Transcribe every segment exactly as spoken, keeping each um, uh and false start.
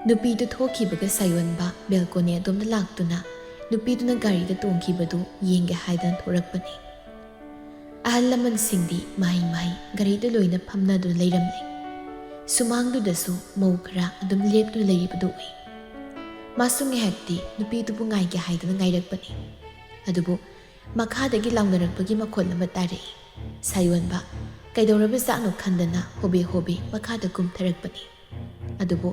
ꯅꯨꯄꯤꯗꯨ ꯊꯣꯛꯈꯤꯕꯒ ꯁꯥꯌꯣꯟꯕ ꯕꯦꯜꯀꯣꯅꯤ ꯑꯗꯣꯝꯗ ꯂꯥꯛꯇꯨꯅ ꯅꯨꯄꯤꯗꯨꯅ ꯒꯥꯔꯤꯗ ꯇꯣꯡꯈꯤꯕꯗꯨ ꯌꯦꯡꯒꯦ ꯍꯥꯏꯗꯅ ꯊꯣꯔꯛꯄꯅꯤ꯫ ꯑꯍꯜ ꯂꯃꯟꯁꯤꯡꯗꯤ ꯃꯍꯩ ꯃꯍꯩ ꯒꯥꯔꯤꯗ ꯂꯣꯏꯅ ꯐꯝꯅꯗꯨꯅ ꯂꯩꯔꯝꯂꯦ꯫ ꯁꯨꯃꯥꯡꯗꯨꯗꯁꯨ ꯃꯧ ꯈꯔ ꯑꯗꯨꯝ ꯂꯦꯞꯇꯨꯅ ꯂꯩꯔꯤꯕꯗꯨ ꯎꯏ꯫ ꯃꯥꯁꯨ ꯉꯥꯏꯍꯥꯛꯇꯤ ꯅꯨꯄꯤꯗꯨꯕꯨ ꯉꯥꯏꯒꯦ ꯍꯥꯏꯗꯨꯅ ꯉꯥꯏꯔꯛꯄꯅꯤ꯫ ꯑꯗꯨꯕꯨ ꯃꯈꯥꯗꯒꯤ ꯂꯥꯎꯅꯔꯛꯄꯒꯤ ꯃꯈꯣꯜ ꯑꯃ ꯇꯥꯔꯛꯏ꯫ ꯁꯥꯌꯣꯟꯕ ꯀꯩꯗꯧꯔꯕꯖꯥꯠꯅꯣ ꯈꯟꯗꯅ ꯍꯣꯕꯦ ꯍꯣꯕꯦ ꯃꯈꯥꯗ ꯀꯨꯝꯊꯔꯛꯄꯅꯤ꯫ ꯑꯗꯨꯕꯨ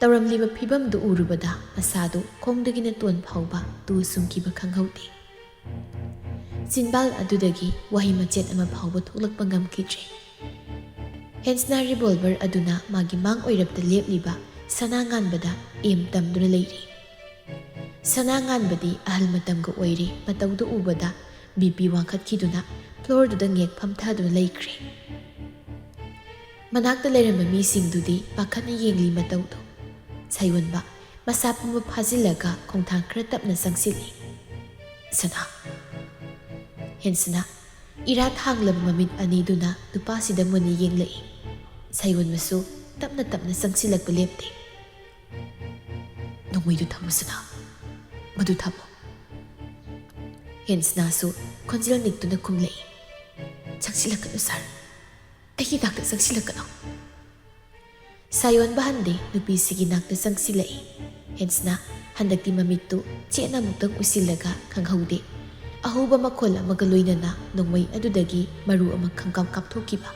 ꯇꯧꯔꯝꯂꯤꯕ ꯐꯤꯕꯝꯗꯨ ꯎꯔꯨꯕꯗ ꯃꯁꯥꯗꯨ ꯈꯣꯡꯗꯒꯤꯅ ꯇꯣꯟ ꯐꯥꯎꯕ ꯇꯨ ꯁꯨꯝꯈꯤꯕ ꯈꯪꯍꯧꯗꯦ꯫ ꯆꯤꯟꯕꯥꯜ ꯑꯗꯨꯗꯒꯤ ꯋꯥꯍꯩ ꯃꯆꯦꯠ ꯑꯃ ꯐꯥꯎꯕ ꯊꯣꯛꯂꯛꯄ ꯉꯝꯈꯤꯗ꯭ꯔꯦ꯫ ꯍꯦꯟꯁꯅ ꯔꯤꯚꯣꯜꯚꯔ ꯑꯗꯨꯅ ꯃꯥꯒꯤ ꯃꯥꯡ ꯑꯣꯏꯔꯞꯇ ꯂꯦꯞꯂꯤꯕ ꯁꯅꯥ ꯉꯥꯟꯕꯗ ꯑꯦꯝ ꯇꯝꯗꯨꯅ ꯂꯩꯔꯤ꯫ ꯁꯅꯥ ꯉꯥꯟꯕꯗꯤ ꯑꯍꯜ ꯃꯇꯝꯒ ꯑꯣꯏꯔꯦ ꯃꯇꯧꯗꯨ ꯎꯕꯗ ꯕꯤ ꯄꯤ ꯋꯥꯡꯈꯠꯈꯤꯗꯨꯅ ꯐ꯭ꯂꯣꯔꯗꯨꯗ ꯉꯦꯛ ꯐꯝꯊꯗꯨꯅ ꯂꯩꯈ꯭ꯔꯦ꯫ ꯃꯅꯥꯛꯇ ꯂꯩꯔꯝꯕ ꯃꯤꯁꯤꯡꯗꯨꯗꯤ ꯄꯥꯈꯠꯅ ꯌꯦꯡꯂꯤ ꯃꯇꯧꯗꯨ꯫ ꯁꯥꯌꯣꯟꯕ ꯃꯁꯥ ꯄꯨꯝꯕ ꯐꯥꯖꯤꯜꯂꯒ ꯈꯣꯡꯊꯥꯡ ꯈꯔ ꯇꯞꯅ ꯆꯪꯁꯤꯜꯂꯤ꯫ "ꯁꯅꯥ!" ꯍꯦꯟꯁꯅ ꯏꯔꯥ ꯊꯥꯡꯂꯕ ꯃꯃꯤꯠ ꯑꯅꯤꯗꯨꯅ ꯅꯨꯄꯥꯁꯤꯗ ꯃꯨꯟꯅ ꯌꯦꯡꯂꯛꯏ꯫ ꯁꯥꯌꯣꯟꯕꯁꯨ ꯇꯞꯅ ꯇꯞꯅ ꯆꯪꯁꯤꯜꯂꯛꯄ ꯂꯦꯞꯇꯦ꯫ "ꯅꯣꯡꯃꯩꯗꯨ ꯊꯝꯃꯨ ꯁꯅꯥ, ꯃꯗꯨ ꯊꯝꯃꯨ꯫" ꯍꯦꯟꯁꯅꯥꯁꯨ ꯈꯣꯟꯖꯦꯜ ꯅꯤꯛꯇꯨꯅ ꯈꯨꯝꯂꯛꯏ꯫ "ꯆꯪꯁꯤꯜꯂꯛꯀꯅꯨ ꯁꯥꯔ, ꯑꯩꯒꯤ ꯅꯥꯛꯇ ꯆꯪꯁꯤꯜꯂꯛꯀꯅꯨ꯫" ꯁꯥꯌꯣꯟꯕ ꯍꯟꯗꯦ ꯅꯨꯄꯤꯁꯤꯒꯤ ꯅꯥꯛꯇ ꯆꯪꯁꯤꯜꯂꯛꯏ꯫ ꯍꯦꯟꯁꯅ ꯍꯟꯗꯛꯇꯤ ꯃꯃꯤꯠꯇꯨ ꯆꯦꯠꯅ ꯑꯃꯨꯛꯇꯪ ꯎꯏꯁꯤꯜꯂꯒ ꯈꯪꯍꯧꯗꯦ꯫ ꯑꯍꯧꯕ ꯃꯈꯣꯜ ꯑꯃꯒ ꯂꯣꯏꯅꯅ ꯅꯣꯡꯃꯩ ꯑꯗꯨꯗꯒꯤ ꯃꯔꯨ ꯑꯃ ꯈꯪꯀꯥꯞ ꯀꯥꯞꯊꯣꯛꯈꯤꯕ꯫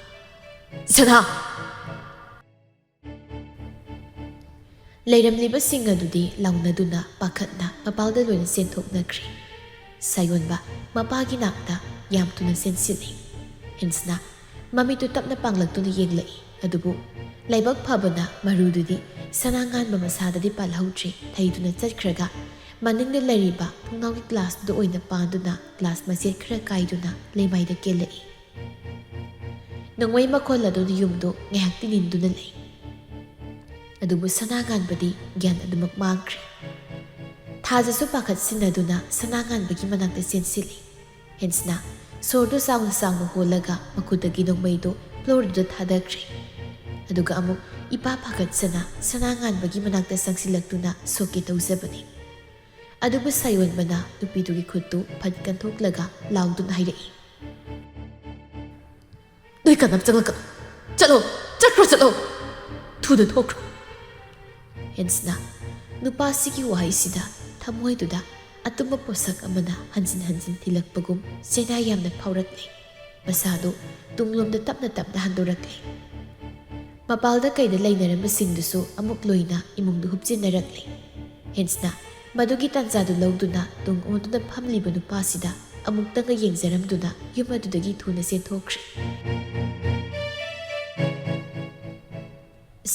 "ꯁꯅꯥ!" ꯂꯩꯔꯝꯂꯤꯕꯁꯤꯡ ꯑꯗꯨꯗꯤ ꯂꯥꯎꯅꯗꯨꯅ ꯄꯥꯈꯠꯅ ꯃꯄꯥꯜꯗ ꯂꯣꯏꯅ ꯆꯦꯟꯊꯣꯛꯅꯈ꯭ꯔꯦ꯫ ꯁꯥꯌꯣꯟꯕ ꯃꯄꯥꯒꯤ ꯅꯥꯛꯇ ꯌꯥꯝ ꯊꯨꯅ ꯆꯦꯟꯁꯤꯜꯂꯤ꯫ ꯍꯦꯟꯁꯅ ꯃꯃꯤꯠꯇꯨ ꯇꯞꯅ ꯄꯥꯡꯂꯛꯇꯨꯅ ꯌꯦꯡꯂꯛꯏ꯫ ꯑꯗꯨꯕꯨ ꯂꯥꯏꯕꯛ ꯐꯕꯅ ꯃꯔꯨꯗꯨꯗꯤ ꯁꯅꯥ ꯉꯥꯟꯕ ꯃꯁꯥꯗꯗꯤ ꯄꯥꯜꯍꯧꯗ꯭ꯔꯦ, ꯊꯩꯗꯨꯅ ꯆꯠꯈ꯭ꯔꯒ ꯃꯅꯤꯡꯗ ꯂꯩꯔꯤꯕ ꯊꯣꯡꯅꯥꯎꯒꯤ ꯒ꯭ꯂꯥꯁꯇꯨꯗ ꯑꯣꯏꯅ ꯄꯥꯟꯗꯨꯅ ꯒ꯭ꯂꯥꯁ ꯃꯆꯦꯠ ꯈꯔ ꯀꯥꯏꯗꯨꯅ ꯂꯩꯃꯥꯏꯗ ꯀꯦꯜꯂꯛꯏ꯫ ꯅꯣꯡꯃꯩ ꯃꯈꯣꯜ ꯑꯗꯨꯅ ꯌꯨꯝꯗꯨ ꯉꯥꯏꯍꯥꯛꯇꯤ ꯅꯤꯟꯗꯨꯅ ꯂꯩ꯫ ꯑꯗꯨꯕꯨ ꯁꯅꯥ ꯉꯥꯟꯕꯗꯤ ꯒ꯭ꯌꯥꯟ ꯑꯗꯨꯃꯛ ꯃꯥꯡꯈ꯭ꯔꯦ꯫ ꯊꯥꯖꯁꯨ ꯄꯥꯈꯠ ꯁꯤꯟꯅꯗꯨꯅ ꯁꯅꯥ ꯉꯥꯟꯕꯒꯤ ꯃꯅꯥꯛꯇ ꯆꯦꯟꯁꯤꯜꯂꯤ꯫ ꯍꯦꯟꯁꯅ ꯁꯣꯔꯗꯨ ꯆꯥꯎꯅ ꯆꯥꯎꯅ ꯍꯣꯜꯂꯒ ꯃꯈꯨꯠꯇꯒꯤ ꯅꯣꯡꯃꯩꯗꯨ ꯐ꯭ꯂꯣꯔꯗꯨꯗ ꯊꯥꯗꯈ꯭ꯔꯦ꯫ ꯑꯗꯨꯒ ꯑꯃꯨꯛ ꯏꯄꯥ ꯐꯥꯒꯠꯆꯅ ꯁꯅꯥ ꯉꯥꯟꯕꯒꯤ ꯃꯅꯥꯛꯇ ꯆꯪꯁꯤꯜꯂꯛꯇꯨꯅ ꯁꯣꯛꯀꯦ ꯇꯧꯖꯕꯅꯤ꯫ ꯑꯗꯨꯕꯨ ꯁꯥꯌꯣꯟꯕꯅ ꯅꯨꯄꯤꯗꯨꯒꯤ ꯈꯨꯠꯇꯨ ꯐꯠ ꯀꯟꯊꯣꯛꯂꯒ ꯂꯥꯎꯗꯨꯅ ꯍꯥꯏꯔꯛꯏ, "ꯅꯣꯏ ꯀꯅꯥꯝ ꯆꯪꯂꯛꯀꯅꯨ꯫ ꯆꯠꯂꯣ, ꯆꯠꯈ꯭ꯔꯣ, ꯆꯠꯂꯣ꯫ ꯊꯨꯅ ꯊꯣꯛꯈ꯭ꯔꯣ"꯫ ꯍꯦꯟꯁꯅ ꯅꯨꯄꯥꯁꯤꯒꯤ ꯋꯥꯍꯩꯁꯤꯗ ꯊꯃꯣꯏꯗꯨꯗ ꯑꯇꯨꯝꯕ ꯄꯣꯠꯁꯛ ꯑꯃꯅ ꯍꯟꯖꯤꯟ ꯍꯟꯖꯤꯟ ꯊꯤꯜꯂꯛꯄꯒꯨꯝ ꯆꯦꯅꯥꯏ ꯌꯥꯝꯅ ꯐꯥꯎꯔꯛꯂꯦ꯫ ꯃꯁꯥꯗꯨ ꯇꯨꯡꯂꯣꯝꯗ ꯇꯞꯅ ꯇꯞꯅ ꯍꯟꯗꯣꯔꯛꯂꯦ꯫ ꯃꯄꯥꯜꯗ ꯀꯩꯗ ꯂꯩꯅꯔꯝꯕꯁꯤꯡꯗꯨꯁꯨ ꯑꯃꯨꯛ ꯂꯣꯏꯅ ꯏꯃꯨꯡꯗ ꯍꯨꯞꯆꯤꯟꯅꯔꯛꯂꯦ꯫ ꯍꯦꯟꯁꯅ ꯃꯗꯨꯒꯤ ꯇꯥꯟꯖꯥꯗꯨ ꯂꯧꯗꯨꯅ ꯇꯨꯡ ꯑꯣꯟꯗꯨꯅ ꯐꯝꯂꯤꯕ ꯅꯨꯄꯥꯁꯤꯗ ꯑꯃꯨꯛꯇꯪꯒ ꯌꯦꯡꯖꯔꯝꯗꯨꯅ ꯌꯨꯝ ꯑꯗꯨꯗꯒꯤ ꯊꯨꯅ ꯆꯦꯟꯊꯣꯛꯈ꯭ꯔꯦ꯫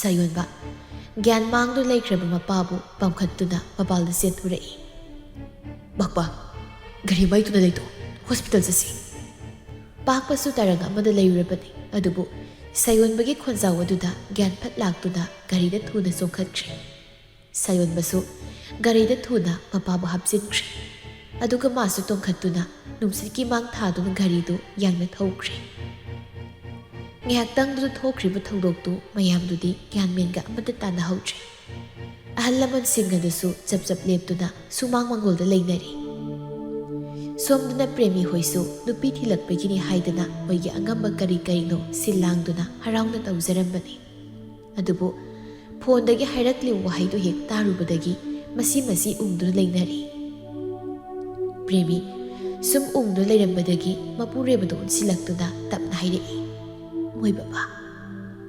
ꯁꯥꯌꯣꯟꯕ ꯒ꯭ꯌꯥꯟ ꯃꯥꯡꯗꯨꯅ ꯂꯩꯈ꯭ꯔꯕ ꯃꯄꯥꯕꯨ ꯄꯥꯝꯈꯠꯇꯨꯅ ꯃꯄꯥꯜꯗ ꯆꯦꯟꯊꯣꯔꯛꯏ꯫ "ꯃꯄꯥ, ꯒꯥꯔꯤ ꯃꯩꯗꯨꯅ ꯂꯩꯇꯣ, ꯍꯣꯁꯄꯤꯇꯥꯜ ꯆꯠꯁꯤ"꯫ ꯄꯥꯛꯄꯁꯨ ꯇꯔꯪ ꯑꯃꯗ ꯂꯩꯔꯨꯔꯕꯅꯤ, ꯑꯗꯨꯕꯨ ꯁꯥꯌꯣꯟꯕꯒꯤ ꯈꯣꯟꯖꯥꯎ ꯑꯗꯨꯗ ꯒ꯭ꯌꯥꯟ ꯐꯠ ꯂꯥꯛꯇꯨꯅ ꯒꯥꯔꯤꯗ ꯊꯨꯅ ꯆꯣꯡꯈꯠꯈ꯭ꯔꯦ꯫ ꯁꯥꯌꯣꯟꯕꯁꯨ ꯒꯥꯔꯤꯗ ꯊꯨꯅ ꯃꯄꯥꯕꯨ ꯍꯥꯞꯆꯤꯟꯈ꯭ꯔꯦ꯫ ꯑꯗꯨꯒ ꯃꯥꯁꯨ ꯇꯣꯡꯈꯠꯇꯨꯅ ꯅꯨꯡꯁꯤꯠꯀꯤ ꯃꯥꯡ ꯊꯥꯗꯨꯅ ꯒꯥꯔꯤꯗꯨ ꯌꯥꯡꯅ ꯊꯧꯈ꯭ꯔꯦ꯫ ꯉꯥꯏꯍꯥꯛꯇꯪꯗꯨꯗ ꯊꯣꯛꯈ꯭ꯔꯤꯕ ꯊꯧꯗꯣꯛꯇꯨ ꯃꯌꯥꯝꯗꯨꯗꯤ ꯒ꯭ꯌꯥꯟ ꯃꯦꯟꯒ ꯑꯃꯠꯇ ꯇꯥꯅꯍꯧꯗ꯭ꯔꯦ꯫ ꯑꯍꯜ ꯂꯃꯟꯁꯤꯡ ꯑꯗꯨꯁꯨ ꯆꯞ ꯆꯞ ꯂꯦꯞꯇꯨꯅ ꯁꯨꯃꯥꯡ ꯃꯥꯡꯒꯣꯜꯗ ꯂꯩꯅꯔꯤ꯫ ꯁꯣꯝꯗꯅ ꯄ꯭ꯔꯦꯃꯤ ꯍꯣꯏꯁꯨ ꯅꯨꯄꯤ ꯊꯤꯜꯂꯛꯄꯒꯤꯅꯤ ꯍꯥꯏꯗꯅ ꯃꯣꯏꯒꯤ ꯑꯉꯝꯕ ꯀꯔꯤ ꯀꯔꯤꯅꯣ ꯁꯤꯜ ꯂꯥꯡꯗꯨꯅ ꯍꯔꯥꯎꯅ ꯇꯧꯖꯔꯝꯕꯅꯤ꯫ ꯑꯗꯨꯕꯨ ꯐꯣꯟꯗꯒꯤ ꯍꯥꯏꯔꯛꯂꯤꯕ ꯋꯥꯍꯩꯗꯨ ꯍꯦꯛ ꯇꯥꯔꯨꯕꯗꯒꯤ ꯃꯁꯤ ꯃꯁꯤ ꯎꯪꯗꯨꯅ ꯂꯩꯅꯔꯤ꯫ ꯄ꯭ꯔꯦꯃꯤ ꯁꯨꯝ ꯎꯪꯗꯨꯅ ꯂꯩꯔꯝꯕꯗꯒꯤ ꯃꯄꯨꯔꯣꯏꯕꯗ ꯑꯣꯟꯁꯤꯜꯂꯛꯇꯨꯅ ꯇꯞꯅ ꯍꯥꯏꯔꯛꯏ, "ꯃꯣꯏ ꯕꯕꯥ,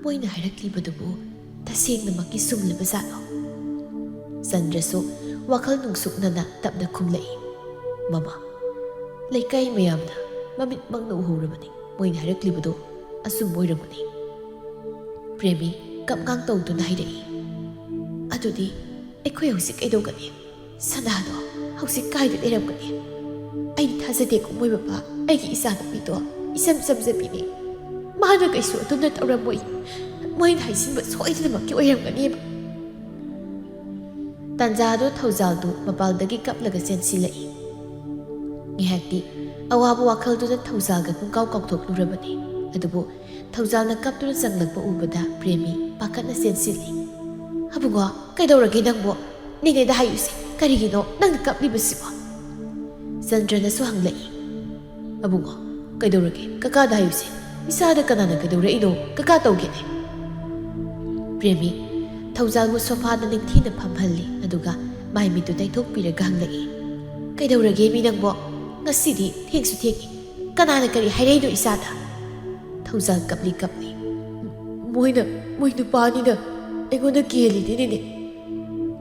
ꯃꯣꯏꯅ ꯍꯥꯏꯔꯛꯂꯤꯕꯗꯨꯕꯨ ꯇꯁꯦꯡꯅꯃꯛꯀꯤ ꯆꯨꯝꯂꯤꯕ ꯖꯥꯠꯂꯣ?" ꯆꯟꯗ꯭ꯔꯁꯨ ꯋꯥꯈꯜ ꯅꯨꯡꯁꯨꯛꯅꯅ ꯇꯞꯅ ꯈꯨꯝꯂꯛꯏ, "ꯃꯃꯥ, ꯂꯩꯀꯥꯏ ꯃꯌꯥꯝꯅ ꯃꯃꯤꯠꯃꯛꯅ ꯎꯍꯧꯔꯕꯅꯤ, ꯃꯣꯏꯅ ꯍꯥꯏꯔꯛꯂꯤꯕꯗꯨ ꯑꯆꯨꯝꯕ ꯑꯣꯏꯔꯝꯒꯅꯤ"꯫ ꯄ꯭ꯔꯦꯃꯤ ꯀꯞꯉꯥꯡ ꯇꯧꯗꯨꯅ ꯍꯥꯏꯔꯛꯏ, "ꯑꯗꯨꯗꯤ ꯑꯩꯈꯣꯏ ꯍꯧꯖꯤꯛ ꯀꯩꯗꯧꯒꯅꯤ? ꯁꯅꯥꯗꯣ ꯍꯧꯖꯤꯛ ꯀꯥꯏꯗ ꯂꯩꯔꯝꯒꯅꯤ? ꯑꯩ ꯊꯥꯖꯗꯦꯀꯣ ꯃꯣꯏ ꯕꯕꯥ, ꯑꯩꯒꯤ ꯏꯆꯥꯅꯨꯄꯤꯗꯣ ꯏꯆꯝ ꯆꯝꯖꯕꯤꯅꯤ꯫ ꯃꯥꯅ ꯀꯩꯁꯨ ꯑꯗꯨꯝꯅ ꯇꯧꯔꯝꯃꯣꯏ꯫ ꯃꯣꯏꯅ ꯍꯥꯏꯁꯤꯟꯕ ꯁꯣꯏꯗꯅꯃꯛꯀꯤ ꯑꯣꯏꯔꯝꯒꯅꯦꯕ"꯫ ꯇꯥꯟꯖꯥꯗꯨ ꯊꯧꯖꯥꯜꯗꯨ ꯃꯄꯥꯜꯗꯒꯤ ꯀꯞꯂꯒ ꯆꯦꯟꯁꯤꯜꯂꯛꯏ꯫ ꯉꯥꯏꯍꯥꯛꯇꯤ ꯑꯋꯥꯕ ꯋꯥꯈꯜꯗꯨꯅ ꯊꯧꯖꯥꯜꯒ ꯄꯨꯡꯀꯥꯎ ꯀꯥꯎꯊꯣꯛꯂꯨꯔꯕꯅꯤ꯫ ꯑꯗꯨꯕꯨ ꯊꯧꯖꯥꯜꯅ ꯀꯞꯇꯨꯅ ꯆꯪꯂꯛꯄ ꯎꯕꯗ ꯄ꯭ꯔꯦꯃꯤ ꯄꯥꯈꯠꯅ ꯆꯦꯟꯁꯤꯜꯂꯤ꯫ "ꯑꯕꯨꯡꯉꯣ, ꯀꯩꯗꯧꯔꯒꯦ ꯅꯪꯕꯨ? ꯅꯦꯅꯦꯗ ꯍꯥꯏꯌꯨꯁꯦ, ꯀꯔꯤꯒꯤꯅꯣ ꯅꯪꯅ ꯀꯞꯂꯤꯕꯁꯤꯕꯣ?" ꯆꯟꯗ꯭ꯔꯅꯁꯨ ꯍꯪꯂꯛꯏ꯫ "ꯑꯕꯨꯡꯉꯣ, ꯀꯩꯗꯧꯔꯒꯦ? ꯀꯀꯥꯗ ꯍꯥꯏꯌꯨꯁꯦ꯫ ꯏꯆꯥꯗ ꯀꯅꯥꯅ ꯀꯩꯗꯧꯔꯛꯏꯅꯣ? ꯀꯀꯥ ꯇꯧꯒꯦꯅꯦ꯫" ꯄ꯭ꯔꯦꯃꯤ ꯊꯧꯖꯥꯜꯕꯨ ꯁꯣꯐꯥꯗ ꯅꯤꯡꯊꯤꯅ ꯐꯝꯍꯜꯂꯤ, ꯑꯗꯨꯒ ꯃꯥꯏ ꯃꯤꯠꯇꯨ ꯇꯩꯊꯣꯛꯄꯤꯔꯒ ꯍꯪꯂꯛꯏ꯫ "ꯀꯩꯗꯧꯔꯒꯦ ꯃꯤ ꯅꯪꯕꯣ? ꯉꯁꯤꯗꯤ ꯊꯦꯡꯁꯨ ꯊꯦꯡꯉꯤ꯫ ꯀꯅꯥꯅ ꯀꯔꯤ ꯍꯥꯏꯔꯛꯏꯅꯣ ꯏꯆꯥꯗ?" ꯊꯧꯖꯥꯜ ꯀꯞꯂꯤ ꯀꯞꯂꯤ꯫ "ꯃꯣꯏꯅ, ꯃꯣꯏ ꯅꯨꯄꯥ ꯑꯅꯤꯅ ꯑꯩꯉꯣꯟꯗ ꯀꯤꯍꯜꯂꯤꯅꯤꯅꯦ꯫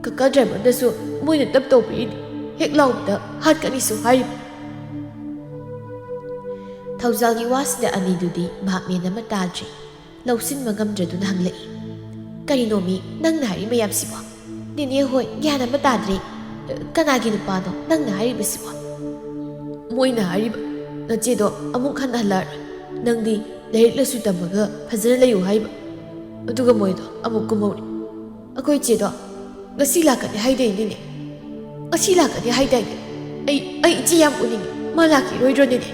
ꯀꯀꯥ ꯗ꯭ꯔꯥꯏꯚꯔꯅꯁꯨ ꯃꯣꯏꯅ ꯇꯞ ꯇꯧꯕꯤꯔꯤꯅꯤ꯫ ꯍꯦꯛ ꯂꯥꯎꯕꯗ ꯍꯥꯠꯀꯅꯤꯁꯨ ꯍꯥꯏꯔꯤꯕ꯫" ꯊꯧꯖꯥꯜꯒꯤ ꯋꯥꯁꯤꯗ ꯑꯅꯤꯗꯨꯗꯤ ꯚꯥꯞ ꯃꯦꯟ ꯑꯃ ꯇꯥꯗ꯭ꯔꯤ꯫ ꯂꯧꯁꯤꯟꯕ ꯉꯝꯗ꯭ꯔꯗꯨꯅ ꯍꯪꯂꯛꯏ, "ꯀꯔꯤꯅꯣꯃꯤ ꯅꯪꯅ ꯍꯥꯏꯔꯤ ꯃꯌꯥꯝꯁꯤꯕꯣ? ꯅꯦꯅꯦ ꯍꯣꯏ ꯒ꯭ꯌꯥꯟ ꯑꯃ ꯇꯥꯗ꯭ꯔꯦ꯫ ꯀꯅꯥꯒꯤ ꯅꯨꯄꯥꯅꯣ ꯅꯪꯅ ꯍꯥꯏꯔꯤꯕꯁꯤꯕꯣ?" "ꯃꯣꯏꯅ ꯍꯥꯏꯔꯤꯕ, ꯅꯆꯦꯗꯣ ꯑꯃꯨꯛ ꯍꯟꯅ ꯍꯜꯂꯛꯑꯔꯣꯏ꯫ ꯅꯪꯗꯤ ꯂꯥꯏꯔꯤꯛ ꯂꯥꯏꯁꯨ ꯇꯝꯃꯒ ꯐꯖꯅ ꯂꯩꯌꯨ ꯍꯥꯏꯕ꯫ ꯑꯗꯨꯒ ꯃꯣꯏꯗꯣ ꯑꯃꯨꯛ ꯀꯨꯝꯍꯧꯔꯦ꯫ ꯑꯩꯈꯣꯏ ꯏꯆꯦꯗꯣ ꯉꯁꯤ ꯂꯥꯛꯀꯅꯤ ꯍꯥꯏꯗꯣꯏꯅꯤꯅꯦ꯫ ꯉꯁꯤ ꯂꯥꯛꯀꯅꯤ ꯍꯥꯏꯗꯥꯏꯅꯦ? ꯑꯩ, ꯑꯩ ꯏꯆꯦ ꯌꯥꯝ ꯎꯅꯤꯡꯉꯤ꯫ ꯃꯥ ꯂꯥꯛꯈꯤꯔꯣꯏꯗ꯭ꯔꯣꯅꯦꯅꯦ?"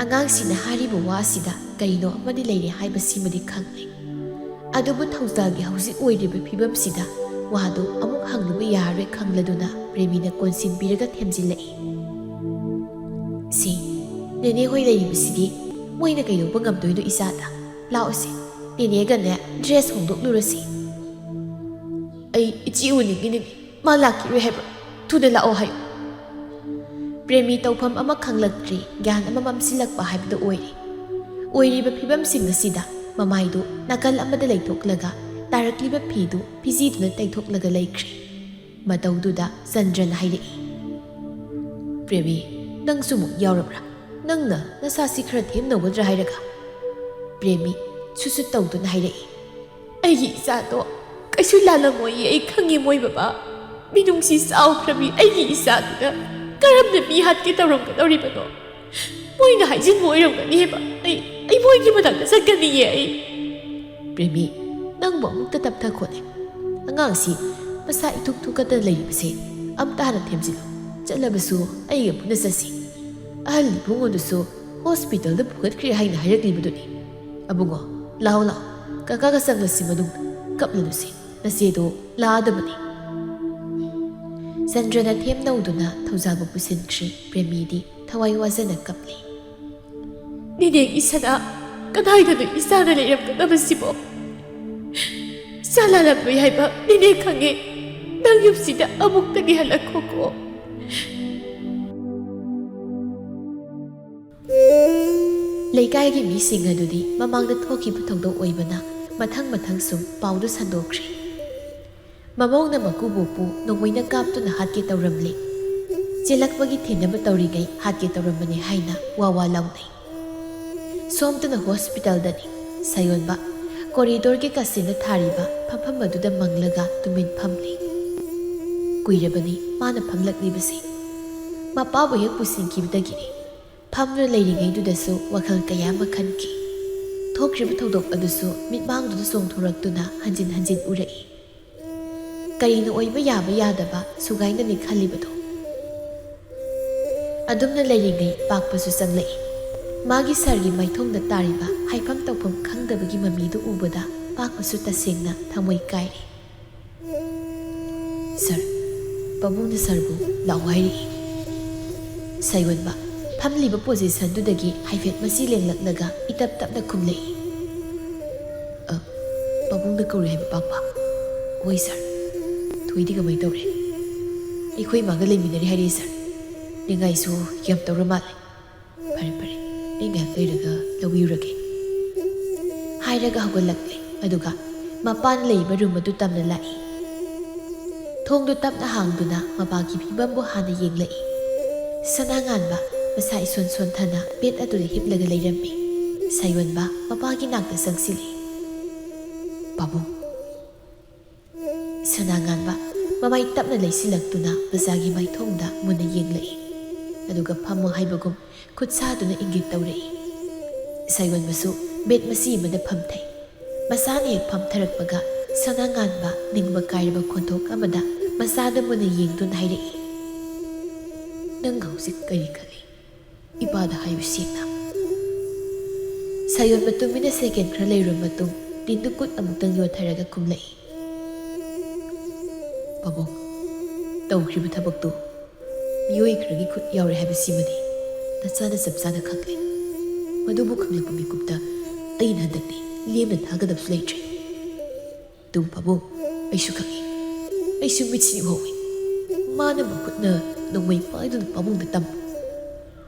ꯑꯉꯥꯡꯁꯤꯅ ꯍꯥꯏꯔꯤꯕ ꯋꯥ ꯑꯁꯤꯗ ꯀꯔꯤꯅꯣ ꯑꯃꯗꯤ ꯂꯩꯔꯦ ꯍꯥꯏꯕꯁꯤꯃꯗꯤ ꯈꯪꯂꯦ꯫ ꯑꯗꯨꯕꯨ ꯊꯧꯖꯥꯜꯒꯤ ꯍꯧꯖꯤꯛ ꯑꯣꯏꯔꯤꯕ ꯐꯤꯕꯝꯁꯤꯗ ꯋꯥꯗꯨ ꯑꯃꯨꯛ ꯍꯪꯂꯨꯕ ꯌꯥꯔꯔꯣꯏ ꯈꯪꯂꯗꯨꯅ ꯄ꯭ꯔꯦꯃꯤꯅ ꯀꯣꯟꯁꯤꯟꯕꯤꯔꯒ ꯊꯦꯝꯖꯤꯜꯂꯛꯏ꯫ "ꯁꯤ, ꯅꯦꯅꯦ ꯍꯣꯏ ꯂꯩꯔꯤꯕꯁꯤꯗꯤ ꯃꯣꯏꯅ ꯀꯩꯗꯧꯕ ꯉꯝꯗꯣꯏꯅꯣ ꯏꯆꯥꯗ? ꯂꯥꯛꯑꯣꯁꯦ, ꯅꯦꯅꯦꯒꯅꯦ ꯗ꯭ꯔꯦꯁ ꯍꯣꯡꯗꯣꯛꯂꯨꯔꯁꯤ꯫" "ꯑꯩ ꯏꯆꯦ ꯎꯅꯤꯡꯉꯤꯅꯦ꯫ ꯃꯥ ꯂꯥꯛꯈꯤꯔꯣꯏ ꯍꯥꯏꯕ꯫ ꯊꯨꯅ ꯂꯥꯛꯑꯣ ꯍꯥꯏꯌꯨ꯫" ꯄ꯭ꯔꯦꯃꯤ ꯇꯧꯐꯝ ꯑꯃ ꯈꯪꯂꯛꯇ꯭ꯔꯤ, ꯒ꯭ꯌꯥꯟ ꯑꯃ ꯃꯝꯁꯤꯜꯂꯛꯄ ꯍꯥꯏꯕꯗꯨ ꯑꯣꯏꯔꯦ꯫ ꯑꯣꯏꯔꯤꯕ ꯐꯤꯕꯝꯁꯤꯡ ꯑꯁꯤꯗ ꯃꯃꯥꯏꯗꯨ ꯅꯥꯀꯜ ꯑꯃꯗ ꯂꯩꯊꯣꯛꯂꯒ ꯇꯥꯔꯛꯂꯤꯕ ꯐꯤꯗꯨ ꯐꯤꯖꯤꯗꯨꯅ ꯇꯩꯊꯣꯛꯂꯒ ꯂꯩꯈ꯭ꯔꯦ꯫ ꯃꯇꯧꯗꯨꯗ ꯆꯟꯗ꯭ꯔꯅ ꯍꯥꯏꯔꯛꯏ, "ꯄ꯭ꯔꯦꯃꯤ, ꯅꯪꯁꯨ ꯑꯃꯨꯛ ꯌꯥꯎꯔꯕ꯭ꯔꯥ? ꯅꯪꯅ ꯅꯁꯥꯁꯤ ꯈꯔ ꯊꯦꯝꯅꯧꯒꯗ꯭ꯔꯥ ꯍꯥꯏꯔꯒ?" ꯄ꯭ꯔꯦꯃꯤ ꯁꯨꯠ ꯁꯨꯠ ꯇꯧꯗꯨꯅ ꯍꯥꯏꯔꯛꯏ, "ꯑꯩꯒꯤ ꯏꯆꯥꯗꯣ ꯀꯩꯁꯨ ꯂꯥꯜꯂꯝꯃꯣꯏꯌꯦ, ꯑꯩ ꯈꯪꯉꯦ ꯃꯣꯏ ꯕꯕꯥ꯫ ꯃꯤꯅꯨꯡꯁꯤ ꯆꯥꯎꯈ꯭ꯔꯕꯤ ꯑꯩꯒꯤ ꯏꯆꯥꯗꯨꯅ ꯀꯔꯝꯅ ꯃꯤ ꯍꯥꯠꯀꯦ ꯇꯧꯔꯝꯒꯗꯧꯔꯤꯕꯅꯣ? ꯃꯣꯏꯅ ꯍꯥꯏꯖꯤꯟꯕ ꯑꯣꯏꯔꯝꯒꯅꯤꯕ꯫ ꯑꯩ, ꯑꯩ ꯃꯣꯏꯒꯤ ꯃꯅꯥꯛꯇ ꯆꯠꯀꯅꯤꯌꯦ ꯑꯩ꯫" "ꯄ꯭ꯔꯦꯃꯤ, ꯅꯪꯕꯨ ꯑꯃꯨꯛꯇ ꯇꯞꯊꯈꯣꯅꯦ꯫ ꯑꯉꯥꯡꯁꯤ ꯃꯁꯥ ꯏꯊꯨꯛ ꯊꯨꯛꯀꯠꯇꯅ ꯂꯩꯔꯤꯕꯁꯦ ꯑꯝꯇ ꯍꯥꯟꯅ ꯊꯦꯝꯖꯤꯜꯂꯨ꯫ ꯆꯠꯂꯕꯁꯨ ꯑꯩꯒ ꯄꯨꯟꯅ ꯆꯠꯁꯤ꯫ ꯑꯍꯜ ꯏꯕꯨꯡꯉꯣꯗꯨꯁꯨ ꯍꯣꯁꯄꯤꯇꯥꯜꯗ ꯄꯨꯈꯠꯈ꯭ꯔꯦ ꯍꯥꯏꯅ ꯍꯥꯏꯔꯛꯂꯤꯕꯗꯨꯅꯤ꯫ ꯑꯕꯨꯡꯉꯣ, ꯂꯥꯛꯑꯣ ꯂꯥꯛꯑꯣ, ꯀꯀꯥꯒ ꯆꯪꯂꯁꯤ ꯃꯅꯨꯡꯗ, ꯀꯞꯂꯅꯨꯁꯤ, ꯅꯆꯦꯗꯣ ꯂꯥꯛꯑꯗꯕꯅꯤ꯫ ꯆꯟꯗ꯭ꯔꯅ ꯊꯦꯝ ꯅꯧꯗꯨꯅ ꯊꯧꯖꯥꯜꯕꯨ ꯄꯨꯁꯤꯟꯈ꯭ꯔꯦ꯫ ꯄ꯭ꯔꯦꯃꯤꯗꯤ ꯊꯋꯥꯏ ꯋꯥꯖꯅ ꯀꯞꯂꯤ꯫ ꯅꯦꯅꯦꯒꯤ ꯁꯅꯥ, ꯀꯗꯥꯏꯗꯅꯣ ꯏꯆꯥꯅ ꯂꯩꯔꯝꯒꯗꯕꯁꯤꯕꯣ? ꯏꯆꯥ ꯂꯥꯜꯂꯝꯂꯣꯏ ꯍꯥꯏꯕ ꯅꯦꯅꯦ ꯈꯪꯉꯦ꯫ ꯅꯪ ꯌꯨꯝꯁꯤꯗ ꯑꯃꯨꯛꯇꯗꯤ ꯍꯜꯂꯛꯈꯣꯀꯣ꯫ ꯂꯩꯀꯥꯏꯒꯤ ꯃꯤꯁꯤꯡ ꯑꯗꯨꯗꯤ ꯃꯃꯥꯡꯗ ꯊꯣꯛꯈꯤꯕ ꯊꯧꯗꯣꯛ ꯑꯣꯏꯕꯅ ꯃꯊꯪ ꯃꯊꯪ ꯁꯨꯝ ꯄꯥꯎꯗꯨ ꯁꯟꯗꯣꯛꯈ꯭ꯔꯦ꯫ ꯃꯃꯧꯅ ꯃꯀꯨꯕꯣꯛꯄꯨ ꯅꯣꯡꯃꯩꯅ ꯀꯥꯞꯇꯨꯅ ꯍꯥꯠꯀꯦ ꯇꯧꯔꯝꯂꯦ, ꯆꯦꯜꯂꯛꯄꯒꯤ ꯊꯤꯅꯕ ꯇꯧꯔꯤꯉꯩ ꯍꯥꯠꯀꯦ ꯇꯧꯔꯝꯕꯅꯤ ꯍꯥꯏꯅ ꯋꯥ ꯋꯥ ꯂꯥꯎꯅꯩ꯫ ꯁꯣꯝꯗꯅ ꯍꯣꯁꯄꯤꯇꯥꯜꯗꯅꯤ꯫ ꯁꯥꯌꯣꯟꯕ ꯀꯣꯔꯤꯗꯣꯔꯒꯤ ꯀꯥꯆꯤꯟꯗ ꯊꯥꯔꯤꯕ ꯐꯝꯐꯝ ꯑꯗꯨꯗ ꯃꯪꯂꯒ ꯇꯨꯃꯤꯟ ꯐꯝꯂꯤ꯫ ꯀꯨꯏꯔꯕꯅꯤ ꯃꯥꯅ ꯐꯝꯂꯛꯂꯤꯕꯁꯤ꯫ ꯃꯄꯥꯕꯨ ꯍꯦꯛ ꯄꯨꯁꯤꯟꯈꯤꯕꯗꯒꯤꯅꯤ꯫ ꯐꯝꯗꯨꯅ ꯂꯩꯔꯤꯉꯩꯗꯨꯗꯁꯨ ꯋꯥꯈꯜ ꯀꯌꯥ ꯑꯃ ꯈꯟꯈꯤ꯫ ꯊꯣꯛꯈ꯭ꯔꯤꯕ ꯊꯧꯗꯣꯛ ꯑꯗꯨꯁꯨ ꯃꯤꯠꯃꯥꯡꯗꯨꯗ ꯆꯣꯡꯊꯣꯔꯛꯇꯨꯅ ꯍꯟꯖꯤꯟ ꯍꯟꯖꯤꯟ ꯎꯔꯛꯏ꯫ ꯀꯔꯤꯅ ꯑꯣꯏꯕ ꯌꯥꯕ ꯌꯥꯗꯕ ꯁꯨꯒꯥꯏꯅꯅꯤ ꯈꯜꯂꯤꯕꯗꯣ? ꯑꯗꯨꯝꯅ ꯂꯩꯔꯤꯉꯩ ꯄꯥꯛꯄꯁꯨ ꯆꯪꯂꯛꯏ꯫ ꯃꯥꯒꯤ ꯁꯥꯔꯒꯤ ꯃꯥꯏꯊꯣꯡꯗ ꯇꯥꯔꯤꯕ ꯍꯥꯏꯐꯝ ꯇꯧꯐꯝ ꯈꯪꯗꯕꯒꯤ ꯃꯃꯤꯗꯨ ꯎꯕꯗ ꯄꯥꯛꯄꯁꯨ ꯇꯁꯦꯡꯅ ꯊꯃꯣꯏ ꯀꯥꯏꯔꯦ꯫ "ꯁꯥꯔ, ꯄꯥꯕꯨꯡꯅ ꯁꯥꯔꯕꯨ ꯂꯥꯛꯑꯣ ꯍꯥꯏꯔꯛꯏ꯫" ꯁꯥꯌꯣꯟꯕ ꯐꯝꯂꯤꯕ ꯄꯣꯖꯤꯁꯟꯗꯨꯗꯒꯤ ꯍꯥꯏꯐꯦꯠ ꯃꯆꯤ ꯂꯦꯡꯂꯛꯂꯒ ꯏꯇꯞ ꯇꯞꯅ ꯈꯨꯝꯂꯛꯏ꯫ "ꯑ, ꯄꯥꯕꯨꯡꯅ ꯀꯧꯔꯦ ꯍꯥꯏꯕ, ꯄꯥꯛꯄ?" "ꯍꯣꯏ ꯁꯥꯔ꯫ ꯊꯣꯏꯗꯤ ꯀꯃꯥꯏ ꯇꯧꯔꯦ?" "ꯑꯩꯈꯣꯏ ꯏꯃꯥꯒ ꯂꯩꯃꯤꯟꯅꯔꯤ ꯍꯥꯏꯔꯛꯑꯦ ꯁꯥꯔ꯫ ꯅꯤꯡꯉꯥꯏꯁꯨ ꯌꯥꯝ ꯇꯧꯔ ꯃꯥꯜꯂꯦ꯫" "ꯐꯔꯦ ꯐꯔꯦ, ꯑꯩ ꯉꯥꯏꯍꯥꯛ ꯂꯩꯔꯒ ꯂꯧꯕꯤꯔꯨꯔꯒꯦ꯫" ꯍꯥꯏꯔꯒ ꯍꯧꯒꯠꯂꯛꯂꯦ꯫ ꯑꯗꯨꯒ ꯃꯄꯥꯟ ꯂꯩꯕ ꯔꯨꯝ ꯑꯗꯨ ꯇꯝꯅ ꯂꯥꯛꯏ꯫ ꯊꯣꯡꯗꯨ ꯇꯞꯅ ꯍꯥꯡꯗꯨꯅ ꯃꯄꯥꯒꯤ ꯐꯤꯕꯝꯕꯨ ꯍꯥꯟꯅ ꯌꯦꯡꯂꯛꯏ꯫ ꯁꯅꯥ ꯉꯥꯟꯕ ꯃꯁꯥ ꯏꯁꯣꯟ ꯁꯣꯟꯊꯅ ꯕꯦꯗ ꯑꯗꯨꯗ ꯍꯤꯞꯂꯒ ꯂꯩꯔꯝꯃꯤ꯫ ꯁꯥꯌꯣꯟꯕ ꯃꯄꯥꯒꯤ ꯅꯥꯛꯇ ꯆꯪꯁꯤꯜꯂꯤ꯫ "ꯄꯥꯕꯨꯡ꯫" ꯁꯅꯥ ꯉꯥꯟꯕ ꯃꯃꯥꯏ ꯇꯞꯅ ꯂꯩꯁꯤꯜꯂꯛꯇꯨꯅ ꯃꯆꯥꯒꯤ ꯃꯥꯏꯊꯣꯡꯗ ꯃꯨꯟꯅ ꯌꯦꯡꯂꯛꯏ꯫ ꯑꯗꯨꯒ ꯐꯝꯃꯣ ꯍꯥꯏꯕꯒꯨꯝ ꯈꯨꯠ ꯁꯥꯗꯨꯅ ꯏꯪꯒꯤꯠ ꯇꯧꯔꯛꯏ꯫ ꯁꯥꯌꯣꯟꯕꯁꯨ ꯕꯦꯗ ꯃꯆꯤ ꯑꯃꯗ ꯐꯝꯊꯩ꯫ ꯃꯁꯥꯅ ꯍꯦꯛ ꯐꯝꯊꯔꯛꯄꯒ ꯁꯅꯥ ꯉꯥꯟꯕ ꯅꯤꯡꯕ ꯀꯥꯏꯔꯕ ꯈꯣꯟꯊꯣꯛ ꯑꯃꯗ ꯃꯆꯥꯗ ꯃꯨꯟꯅ ꯌꯦꯡꯗꯨꯅ ꯍꯥꯏꯔꯛꯏ, "ꯅꯪ ꯍꯧꯖꯤꯛ ꯀꯔꯤ ꯈꯜꯂꯤ? ꯏꯄꯥꯗ ꯍꯥꯏꯌꯨ ꯁꯦꯡꯅ꯫" ꯁꯥꯌꯣꯟꯕ ꯇꯨꯃꯤꯟꯅ ꯁꯦꯀꯦꯟ ꯈꯔ ꯂꯩꯔꯨꯔꯕ ꯃꯇꯨꯡ ꯇꯤꯟꯗꯨ ꯀꯨꯠ ꯑꯃꯨꯛꯇꯪ ꯌꯣꯠꯊꯔꯒ ꯈꯨꯝꯂꯛꯏ, "ꯄꯥꯕꯨꯡ, ꯇꯧꯈ꯭ꯔꯤꯕ ꯊꯕꯛꯇꯨ ꯃꯤꯑꯣꯏ ꯈꯔꯒꯤ ꯈꯨꯠ ꯌꯥꯎꯔꯦ ꯍꯥꯏꯕꯁꯤꯃꯗꯤ ꯅꯆꯥꯅ ꯆꯞ ꯆꯥꯅ ꯈꯪꯂꯦ꯫ ꯃꯗꯨꯕꯨ ꯈꯪꯂꯛꯄ ꯃꯤꯀꯨꯞꯇ ꯑꯩꯅ ꯍꯟꯗꯛꯇꯤ ꯂꯦꯝꯅ ꯊꯥꯒꯗꯕꯁꯨ ꯂꯩꯇ꯭ꯔꯦ꯫ ꯑꯗꯨꯕꯨ ꯄꯥꯕꯨꯡ, ꯑꯩꯁꯨ ꯈꯪꯏ, ꯑꯩꯁꯨ ꯃꯤꯠꯁꯤꯡ ꯎꯍꯧꯏ꯫ ꯃꯥꯅ ꯃꯈꯨꯠꯅ ꯅꯣꯡꯃꯩ ꯄꯥꯏꯗꯨꯅ ꯄꯥꯕꯨꯡꯗ ꯇꯝꯕ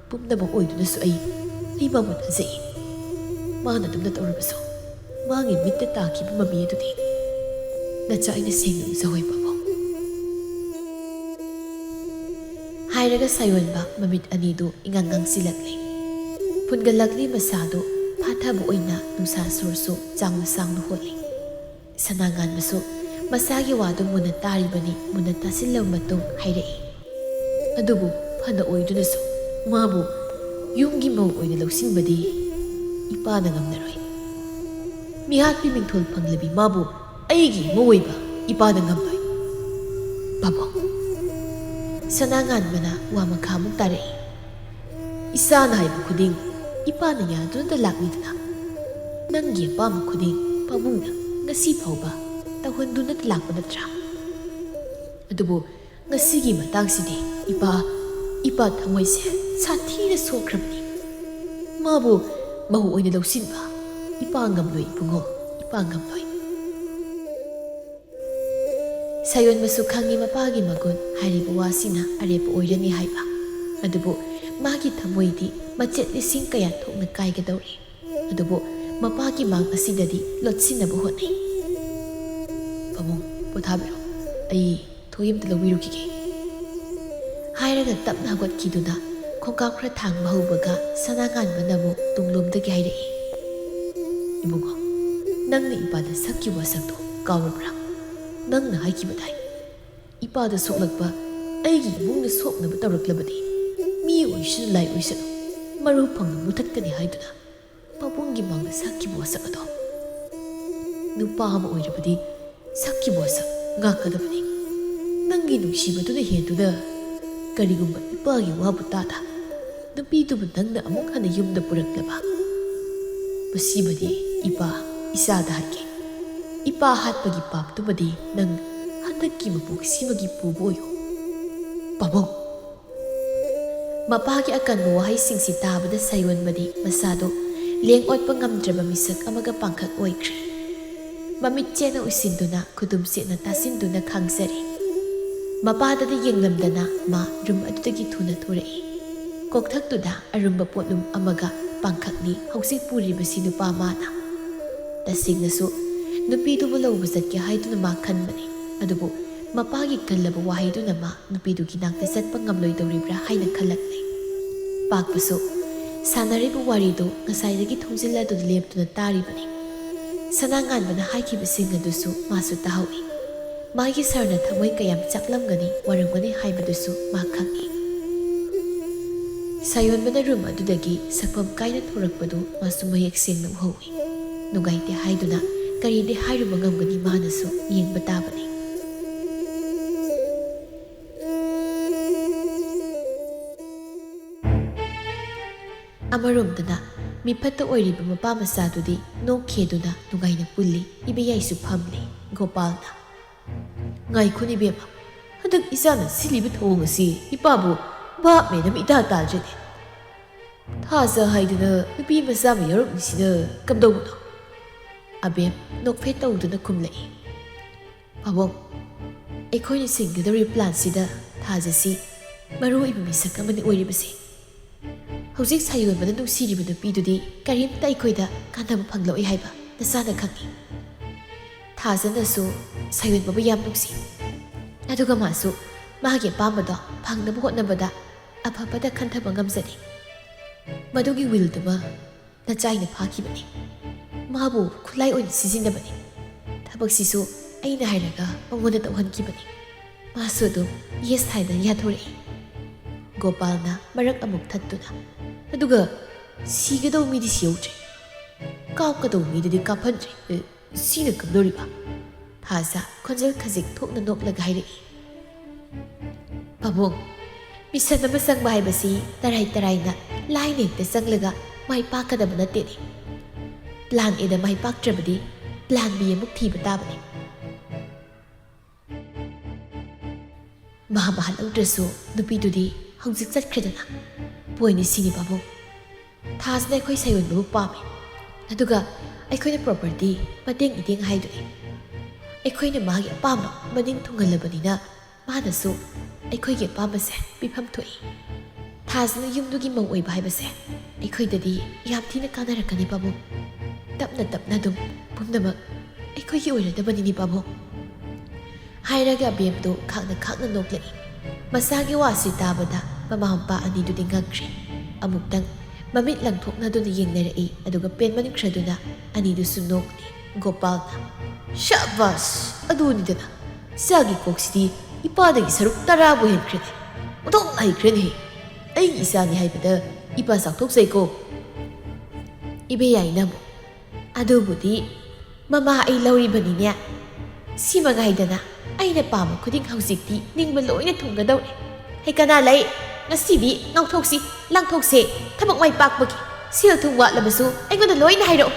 ꯄꯨꯝꯅꯃꯛ ꯑꯣꯏꯗꯨꯅꯁꯨ ꯑꯩ, ꯑꯩ ꯃꯥꯕꯨ ꯊꯥꯖꯩ꯫ ꯃꯥꯅ ꯑꯗꯨꯝꯅ ꯇꯧꯔꯕꯁꯨ, ꯃꯥꯒꯤ ꯃꯤꯠꯇ ꯇꯥꯈꯤꯕ ꯃꯃꯤ ꯑꯗꯨꯗꯤ ꯅꯆꯥ ꯑꯩꯅ ꯁꯦꯡꯅ ꯎꯖꯍꯧꯏ ꯄꯥꯕꯨꯡ꯫" ꯍꯥꯏꯔꯒ ꯁꯥꯌꯣꯟꯕ ꯃꯃꯤꯠ ꯑꯅꯤꯗꯨ ꯏꯉꯥꯡ ꯉꯥꯡꯁꯤꯜꯂꯛꯂꯤ꯫ ꯐꯨꯟꯒꯠꯂꯛꯂꯤ ꯃꯁꯥꯗꯨ ꯐꯥꯊꯕ ꯑꯣꯏꯅ ꯅꯨꯡꯁꯥ ꯁꯣꯔꯁꯨ ꯆꯥꯎꯅ ꯁꯥꯡꯅ ꯍꯣꯜꯂꯤ꯫ ꯁꯅꯥꯉꯥꯟꯕꯁꯨ ꯃꯁꯥꯒꯤ ꯋꯥꯗꯨ ꯃꯨꯟꯅ ꯇꯥꯔꯤꯕꯅꯤ꯫ ꯃꯨꯟꯅ ꯇꯥꯁꯤꯜꯂꯕ ꯃꯇꯨꯡ ꯍꯥꯏꯔꯛꯏ, "ꯑꯗꯨꯕꯨ ꯐꯅ ꯑꯣꯏꯗꯨꯅꯁꯨ ꯃꯥꯕꯨ ꯌꯨꯝꯒꯤ ꯃꯧ ꯑꯣꯏꯅ ꯂꯧꯁꯤꯟꯕꯗꯤ ꯏꯄꯥꯅ ꯉꯝꯂꯔꯣꯏ꯫ ꯃꯤꯍꯥꯠꯄꯤ ꯃꯤꯡꯊꯣꯜ ꯐꯪꯂꯕꯤ ꯃꯥꯕꯨ ꯑꯩꯒꯤ ꯏꯃꯧ ꯑꯣꯏꯕ ꯏꯄꯥꯅ ꯉꯝꯂꯣꯏ꯫" ꯄꯥꯕꯨꯡ꯫ ꯁꯅꯥꯉꯥꯟꯕꯅ ꯋꯥ ꯃꯈꯥ ꯑꯃꯨꯛ ꯇꯥꯔꯛꯏ, "ꯏꯆꯥꯅ ꯍꯥꯏꯕ ꯈꯨꯗꯤꯡ ꯏꯄꯥꯅ ꯌꯥꯗꯨꯅꯇ ꯂꯥꯛꯂꯤꯗꯅ꯫ ꯅꯪꯒꯤ ꯑꯄꯥꯝꯕ ꯈꯨꯗꯤꯡ ꯄꯥꯕꯨꯡꯅ ꯉꯁꯤ ꯐꯥꯎꯕ ꯇꯧꯍꯟꯗꯨꯅꯇ ꯂꯥꯛꯄ ꯅꯠꯇ꯭ꯔꯥ? ꯑꯗꯨꯕꯨ ꯉꯁꯤꯒꯤ ꯃꯇꯥꯡꯁꯤꯗꯤ ꯏꯄꯥ, ꯏꯄꯥ ꯊꯃꯣꯏꯁꯦ ꯁꯥꯊꯤꯅ ꯁꯣꯛꯈ꯭ꯔꯕꯅꯤ꯫ ꯃꯥꯕꯨ ꯃꯧ ꯑꯣꯏꯅ ꯂꯧꯁꯤꯟꯕ ꯏꯄꯥ ꯉꯝꯂꯣꯏ ꯏꯕꯨꯡꯉꯣ, ꯏꯄꯥ ꯉꯝꯂꯣꯏ꯫" ꯁꯥꯌꯣꯟꯕꯁꯨ ꯈꯪꯏ ꯃꯄꯥꯒꯤ ꯃꯒꯨꯟ ꯍꯥꯏꯔꯤꯕ ꯋꯥꯁꯤꯅ ꯑꯔꯦꯞꯄ ꯑꯣꯏꯔꯅꯤ ꯍꯥꯏꯕ꯫ ꯑꯗꯨꯕꯨ ꯃꯥꯒꯤ ꯊꯃꯣꯏꯗꯤ ꯃꯆꯦꯠ ꯂꯤꯁꯤꯡ ꯀꯌꯥ ꯊꯣꯛꯅ ꯀꯥꯏꯒꯗꯧꯔꯤ꯫ ꯑꯗꯨꯕꯨ ꯃꯄꯥꯒꯤ ꯃꯥꯡ ꯑꯁꯤꯗꯗꯤ ꯂꯣꯠꯁꯤꯟꯅꯕ ꯍꯣꯠꯅꯩ꯫ "ꯄꯥꯕꯨꯡ, ꯄꯣꯊꯥꯕꯤꯔꯣ꯫ ꯑꯩ ꯊꯣꯏ ꯑꯝꯇ ꯂꯧꯕꯤꯔꯨꯈꯤꯒꯦ꯫" ꯍꯥꯏꯔꯒ ꯇꯞꯅ ꯍꯧꯒꯠꯈꯤꯗꯨꯅ ꯈꯣꯡꯀꯥꯞ ꯈꯔ ꯊꯥꯡꯕ ꯍꯧꯕꯒ ꯁꯅꯥꯉꯥꯟꯕꯅ ꯑꯃꯨꯛ ꯇꯨꯡꯂꯣꯝꯗꯒꯤ ꯍꯥꯏꯔꯛꯏ, "ꯏꯕꯨꯡꯉꯣ, ꯅꯪꯅ ꯏꯄꯥꯗ ꯁꯛꯈꯤꯕ ꯋꯥꯁꯛꯇꯣ ꯀꯥꯎꯔꯕ꯭ꯔꯥ? ꯅꯪꯅ ꯍꯥꯏꯈꯤꯕꯗꯥꯏ, ꯏꯄꯥꯗ ꯁꯣꯛꯂꯛꯄ ꯑꯩꯒꯤ ꯏꯃꯨꯡꯅ ꯁꯣꯛꯅꯕ ꯇꯧꯔꯛꯂꯕꯗꯤ ꯃꯤ ꯑꯣꯏꯁꯅꯨ ꯂꯥꯏ ꯑꯣꯏꯁꯅꯨ ꯃꯔꯨ ꯐꯪꯅ ꯃꯨꯊꯠꯀꯅꯤ ꯍꯥꯏꯗꯨꯅ ꯄꯥꯕꯨꯡꯒꯤ ꯃꯥꯡꯗ ꯁꯛꯈꯤꯕ ꯋꯥꯁꯛ ꯑꯗꯣ? ꯅꯨꯄꯥ ꯑꯃ ꯑꯣꯏꯔꯕꯗꯤ ꯁꯛꯈꯤꯕ ꯋꯥꯁꯛ ꯉꯥꯛꯀꯗꯕꯅꯤ꯫ ꯅꯪꯒꯤ ꯅꯨꯡꯁꯤꯕꯗꯨꯅ ꯍꯦꯟꯗꯨꯅ ꯀꯔꯤꯒꯨꯝꯕ ꯏꯄꯥꯒꯤ ꯋꯥꯕꯨ ꯇꯥꯗ ꯅꯨꯄꯤꯗꯨꯕꯨ ꯅꯪꯅ ꯑꯃꯨꯛ ꯍꯟꯅ ꯌꯨꯝꯗ ꯄꯨꯔꯛꯂꯕ, ꯃꯁꯤꯃꯗꯤ ꯏꯄꯥ ꯏꯆꯥꯗ ꯍꯥꯏꯒꯦ꯫ ꯏꯄꯥ ꯍꯥꯠꯄꯒꯤ ꯄꯥꯞꯇꯨꯃꯗꯤ ꯅꯪ ꯍꯟꯗꯛꯀꯤ ꯃꯄꯣꯛꯁꯤꯃꯒꯤ ꯄꯨꯕ ꯑꯣꯏꯌꯨ꯫ ꯄꯥꯕꯨꯡ! ꯃꯄꯥꯒꯤ ꯑꯀꯟꯕ ꯋꯥꯍꯩꯁꯤꯡꯁꯤ ꯇꯥꯕꯗ ꯁꯥꯌꯣꯟꯕꯗꯤ ꯃꯁꯥꯗꯨ ꯂꯦꯡ ꯑꯣꯠꯄ ꯉꯝꯗ꯭ꯔꯕ ꯃꯤꯁꯛ ꯑꯃꯒ ꯄꯥꯡꯈꯛ ꯑꯣꯏꯈ꯭ꯔꯦ꯫ ꯃꯃꯤꯠ ꯆꯦꯠꯅ ꯎꯏꯁꯤꯟꯗꯨꯅ, ꯈꯨꯗꯨꯝ ꯆꯦꯠꯅ ꯇꯥꯁꯤꯟꯗꯨꯅ ꯈꯥꯡꯖꯔꯦ꯫ ꯃꯄꯥꯗꯗꯤ ꯌꯦꯡꯂꯝꯗꯅ ꯃꯥ ꯔꯨꯝ ꯑꯗꯨꯗꯒꯤ ꯊꯨꯅ ꯊꯣꯔꯛꯏ꯫ ꯀꯣꯛꯊꯛꯇꯨꯗ ꯑꯔꯨꯝꯕ ꯄꯣꯠꯂꯨꯝ ꯑꯃꯒ ꯄꯥꯡꯈꯛꯅꯤ ꯍꯧꯖꯤꯛ ꯄꯨꯔꯤꯕꯁꯤ ꯅꯨꯄꯥ ꯃꯥꯅ꯫ ꯇꯁꯦꯡꯅꯁꯨ ꯅꯨꯄꯤꯗꯨꯕꯨ ꯂꯧꯕ ꯆꯠꯀꯦ ꯍꯥꯏꯗꯨꯅ ꯃꯥ ꯈꯟꯕꯅꯤ꯫ ꯑꯗꯨꯕꯨ ꯃꯄꯥꯒꯤ ꯀꯜꯂꯕ ꯋꯥꯍꯩꯗꯨꯅ ꯃꯥ ꯅꯨꯄꯤꯗꯨꯒꯤ ꯅꯥꯛꯇ ꯆꯠꯄ ꯉꯝꯂꯣꯏꯗꯧꯔꯤꯕ꯭ꯔꯥ ꯍꯥꯏꯅ ꯈꯜꯂꯛꯂꯦ꯫ ꯄꯥꯛꯄꯁꯨ ꯁꯥꯟꯅꯔꯤꯕ ꯋꯥꯔꯤꯗꯨ ꯉꯁꯥꯏꯗꯒꯤ ꯊꯣꯡꯖꯤꯜ ꯑꯗꯨꯗ ꯂꯦꯞꯇꯨꯅ ꯇꯥꯔꯤꯕꯅꯤ꯫ ꯁꯅꯥꯉꯥꯟꯕꯅ ꯍꯥꯏꯈꯤꯕꯁꯤꯡ ꯑꯗꯨꯁꯨ ꯃꯥꯁꯨ ꯇꯥꯍꯧꯏ꯫ ꯃꯥꯒꯤ ꯁꯥꯔꯅ ꯊꯃꯣꯏ ꯀꯌꯥꯝ ꯆꯥꯛꯂꯝꯒꯅꯤ, ꯋꯥꯔꯝꯒꯅꯤ ꯍꯥꯏꯕꯗꯨꯁꯨ ꯃꯥ ꯈꯪꯏ꯫ ꯁꯥꯌꯣꯟꯕꯅ ꯔꯨꯝ ꯑꯗꯨꯗꯒꯤ ꯁꯛꯐꯝ ꯀꯥꯏꯅ ꯊꯣꯔꯛꯄꯗꯨ ꯃꯥꯁꯨ ꯃꯌꯦꯛ ꯁꯦꯡꯅ ꯎꯍꯧꯏ꯫ ꯅꯨꯡꯉꯥꯏꯇꯦ ꯍꯥꯏꯗꯨꯅ ꯀꯔꯤꯗꯤ ꯍꯥꯏꯔꯨꯕ ꯉꯝꯒꯅꯤ, ꯃꯥꯅꯁꯨ ꯌꯦꯡꯕ ꯇꯥꯕꯅꯤ꯫ ꯑꯃꯔꯣꯝꯗꯅ ꯃꯤꯐꯠꯇ ꯑꯣꯏꯔꯤꯕ ꯃꯄꯥ ꯃꯆꯥꯗꯨꯗꯤ ꯅꯣꯛꯈꯦꯗꯨꯅ ꯅꯨꯡꯉꯥꯏꯅ ꯄꯨꯜꯂꯤ, ꯏꯕꯦꯌꯥꯏꯁꯨ ꯐꯝꯂꯤ꯫ ꯒꯣꯄꯥꯜꯅ, "ꯉꯥꯏꯈꯣꯅꯦ ꯏꯕꯦꯝꯃ, ꯍꯟꯗꯛ ꯏꯆꯥꯅ ꯁꯤꯜꯂꯤꯕ ꯊꯧꯑꯣꯡ ꯑꯁꯤ ꯏꯄꯥꯕꯨ ꯚꯥꯞ ꯃꯦꯟ ꯑꯃ ꯏꯇꯥ ꯇꯥꯗ꯭ꯔꯦꯅꯦ꯫ ꯊꯥꯖ ꯍꯥꯏꯗꯨꯅ ꯅꯨꯄꯤ ꯃꯆꯥ ꯑꯃ ꯌꯥꯎꯔꯛꯂꯤꯁꯤꯅ ꯀꯝꯗꯧꯕꯅꯣ?" ꯑꯕꯦꯝ ꯅꯣꯛꯐꯦꯠ ꯇꯧꯗꯨꯅ ꯈꯨꯝꯂꯛꯏ, "ꯄꯥꯕꯨꯡ, ꯑꯩꯈꯣꯏꯅ ꯁꯤꯟꯒꯗꯧꯔꯤꯕ ꯄ꯭ꯂꯥꯟꯁꯤꯗ ꯊꯥꯖꯁꯤ ꯃꯔꯨ ꯑꯣꯏꯕ ꯃꯤꯁꯛ ꯑꯃꯅꯤ ꯑꯣꯏꯔꯤꯕꯁꯦ꯫ ꯍꯧꯖꯤꯛ ꯁꯥꯌꯣꯟꯕꯅ ꯅꯨꯡꯁꯤꯔꯤꯕ ꯅꯨꯄꯤꯗꯨꯗꯤ ꯀꯔꯤꯝꯇ ꯑꯩꯈꯣꯏꯗ ꯀꯥꯟꯅꯕ ꯐꯪꯂꯛꯑꯣꯏ ꯍꯥꯏꯕ ꯅꯆꯥꯅ ꯈꯪꯏ꯫ ꯊꯥꯖꯅꯁꯨ ꯁꯥꯌꯣꯟꯕꯕꯨ ꯌꯥꯝ ꯅꯨꯡꯁꯤ꯫ ꯑꯗꯨꯒ ꯃꯥꯁꯨ ꯃꯥꯒꯤ ꯑꯄꯥꯝꯕꯗꯣ ꯐꯪꯅꯕ ꯍꯣꯠꯅꯕꯗ ꯑꯐꯕꯗ ꯈꯟꯊꯕ ꯉꯝꯖꯗꯦ꯫ ꯃꯗꯨꯒꯤ ꯋꯤꯜꯗꯨꯃ ꯅꯆꯥꯏꯅ ꯐꯥꯈꯤꯕꯅꯤ꯫ ꯃꯥꯕꯨ ꯈꯨꯠꯂꯥꯏ ꯑꯣꯏꯅ ꯁꯤꯖꯤꯟꯅꯕꯅꯤ꯫ ꯊꯕꯛꯁꯤꯁꯨ ꯑꯩꯅ ꯍꯥꯏꯔꯒ ꯃꯉꯣꯟꯗ ꯇꯧꯍꯟꯈꯤꯕꯅꯤ꯫ ꯃꯥꯁꯨ ꯑꯗꯨꯝ ꯌꯦꯁ ꯍꯥꯏꯗꯅ ꯌꯥꯊꯣꯔꯛꯏ꯫" ꯒꯣꯄꯥꯜꯅ ꯃꯔꯛ ꯑꯃꯨꯛ ꯊꯠꯇꯨꯅ, "ꯑꯗꯨꯒ ꯁꯤꯒꯗꯧ ꯃꯤꯗꯤ ꯁꯤꯍꯧꯗ꯭ꯔꯦ, ꯀꯥꯞꯀꯗꯧ ꯃꯤꯗꯨꯗꯤ ꯀꯥꯞꯍꯟꯗ꯭ꯔꯦ꯫ ꯑꯦ, ꯁꯤꯅ ꯀꯝꯗꯧꯔꯤꯕ?" ꯊꯥꯖ ꯈꯣꯟꯖꯦꯜ ꯈꯖꯤꯛ ꯊꯣꯛꯅ ꯅꯣꯛꯂꯒ ꯍꯥꯏꯔꯛꯏ, "ꯄꯥꯕꯨꯡ, ꯃꯤꯁꯟ ꯑꯃ ꯆꯪꯕ ꯍꯥꯏꯕꯁꯤ ꯇꯔꯥꯏ ꯇꯔꯥꯏꯅ ꯂꯥꯏꯅ ꯍꯦꯛꯇ ꯆꯪꯂꯒ ꯃꯥꯏ ꯄꯥꯛꯀꯗꯕ ꯅꯠꯇꯦꯅꯦ꯫ Plan Aꯗ ꯃꯥꯏ ꯄꯥꯛꯇ꯭ꯔꯕꯗꯤ Plan B ꯑꯃꯨꯛ ꯊꯤꯕ ꯇꯥꯕꯅꯤ꯫ ꯃꯍꯥ ꯃꯍꯥ ꯂꯧꯗ꯭ꯔꯁꯨ ꯅꯨꯄꯤꯗꯨꯗꯤ ꯍꯧꯖꯤꯛ ꯆꯠꯈ꯭ꯔꯦꯗꯅ꯫ Pointꯅꯤ ꯁꯤꯅꯤ ꯄꯥꯕꯨꯡ꯫ ꯊꯥꯖꯅ ꯑꯩꯈꯣꯏ ꯁꯥꯌꯣꯟꯕꯕꯨ ꯄꯥꯝꯃꯤ꯫ ꯑꯗꯨꯒ ꯑꯩꯈꯣꯏꯅ property ꯃꯇꯦꯡ ꯏꯇꯦꯡ ꯍꯥꯏꯗꯨꯅꯤ꯫ ꯑꯩꯈꯣꯏꯅ ꯃꯥꯒꯤ ꯑꯄꯥꯝꯕ ꯃꯅꯤꯡ ꯊꯨꯡꯍꯜꯂꯕꯅꯤꯅ ꯃꯥꯅꯁꯨ ꯑꯩꯈꯣꯏꯒꯤ ꯑꯄꯥꯝꯕꯁꯦ ꯄꯤꯐꯝ ꯊꯣꯛꯏ꯫ ꯊꯥꯖꯅ ꯌꯨꯝꯗꯨꯒꯤ ꯃꯧ ꯑꯣꯏꯕ ꯍꯥꯏꯕꯁꯦ ꯑꯩꯈꯣꯏꯗꯗꯤ ꯌꯥꯝ ꯊꯤꯅ ꯀꯥꯟꯅꯔꯛꯀꯅꯤ ꯄꯥꯕꯨꯡ꯫ ꯇꯞꯅ ꯇꯞꯅ ꯑꯗꯨꯝ ꯄꯨꯝꯅꯃꯛ ꯑꯩꯈꯣꯏꯒꯤ ꯑꯣꯏꯔꯗꯕꯅꯤꯅꯦ ꯄꯥꯕꯨꯡ꯫ ꯍꯥꯏꯔꯒ ꯑꯕꯦꯝꯗꯨ ꯈꯥꯛꯅ ꯈꯥꯛꯅ ꯅꯣꯛꯂꯛꯏ꯫ ꯃꯆꯥꯒꯤ ꯋꯥꯁꯤ ꯇꯥꯕꯗ ꯃꯃꯥ ꯃꯄꯥ ꯑꯅꯤꯗꯨꯗꯤ ꯉꯛꯈ꯭ꯔꯦ꯫ ꯑꯃꯨꯛꯇꯪ ꯃꯃꯤꯠ ꯂꯪꯊꯣꯛꯅꯗꯨꯅ ꯌꯦꯡꯅꯔꯛꯏ, ꯑꯗꯨꯒ ꯄꯦꯟꯃꯟꯈ꯭ꯔꯗꯨꯅ ꯑꯅꯤꯗꯨꯁꯨ ꯅꯣꯛꯂꯤ꯫ ꯒꯣꯄꯥꯜꯅ, "ꯁꯥꯕꯥꯁ! ꯑꯗꯨꯅꯤꯗꯅ, ꯏꯆꯥꯒꯤ ꯀꯣꯛꯁꯤꯗꯤ ꯏꯄꯥꯗꯒꯤ ꯁꯔꯨꯛ ꯇꯔꯥꯕꯨ ꯍꯦꯟꯈ꯭ꯔꯦꯅꯦ꯫ ꯑꯣꯟꯊꯣꯛꯅ ꯍꯩꯈ꯭ꯔꯦꯅꯦꯍꯦ꯫ ꯑꯩꯒꯤ ꯏꯆꯥꯅꯤ ꯍꯥꯏꯕꯗ ꯏꯄꯥ ꯆꯥꯎꯊꯣꯛꯆꯩꯀꯣ꯫" ꯏꯕꯦꯌꯥꯏꯅ ꯑꯃꯨꯛ, "ꯑꯗꯨꯕꯨꯗꯤ ꯃꯃꯥ ꯑꯩ ꯂꯧꯔꯤꯕꯅꯤꯅꯦ꯫ ꯁꯤ ꯃꯉꯥꯏꯗꯅ ꯑꯩꯅ ꯄꯥꯝꯕ ꯈꯨꯗꯤꯡ ꯍꯧꯖꯤꯛꯇꯤ ꯅꯤꯡꯕ ꯂꯣꯏꯅ ꯊꯨꯡꯒꯗꯧꯔꯦ꯫ ꯍꯩ ꯀꯅꯥ ꯂꯩ? ꯉꯁꯤꯗꯤ ꯉꯥꯎꯊꯣꯛꯁꯤ, ꯂꯥꯡꯊꯣꯛꯁꯦ꯫ ꯊꯕꯛ ꯃꯥꯏ ꯄꯥꯛꯄꯒꯤ ꯁꯦꯜ ꯊꯨꯝ ꯋꯥꯠꯂꯕꯁꯨ ꯑꯩꯉꯣꯟꯗ ꯂꯣꯏꯅ ꯍꯥꯏꯔꯛꯎ꯫"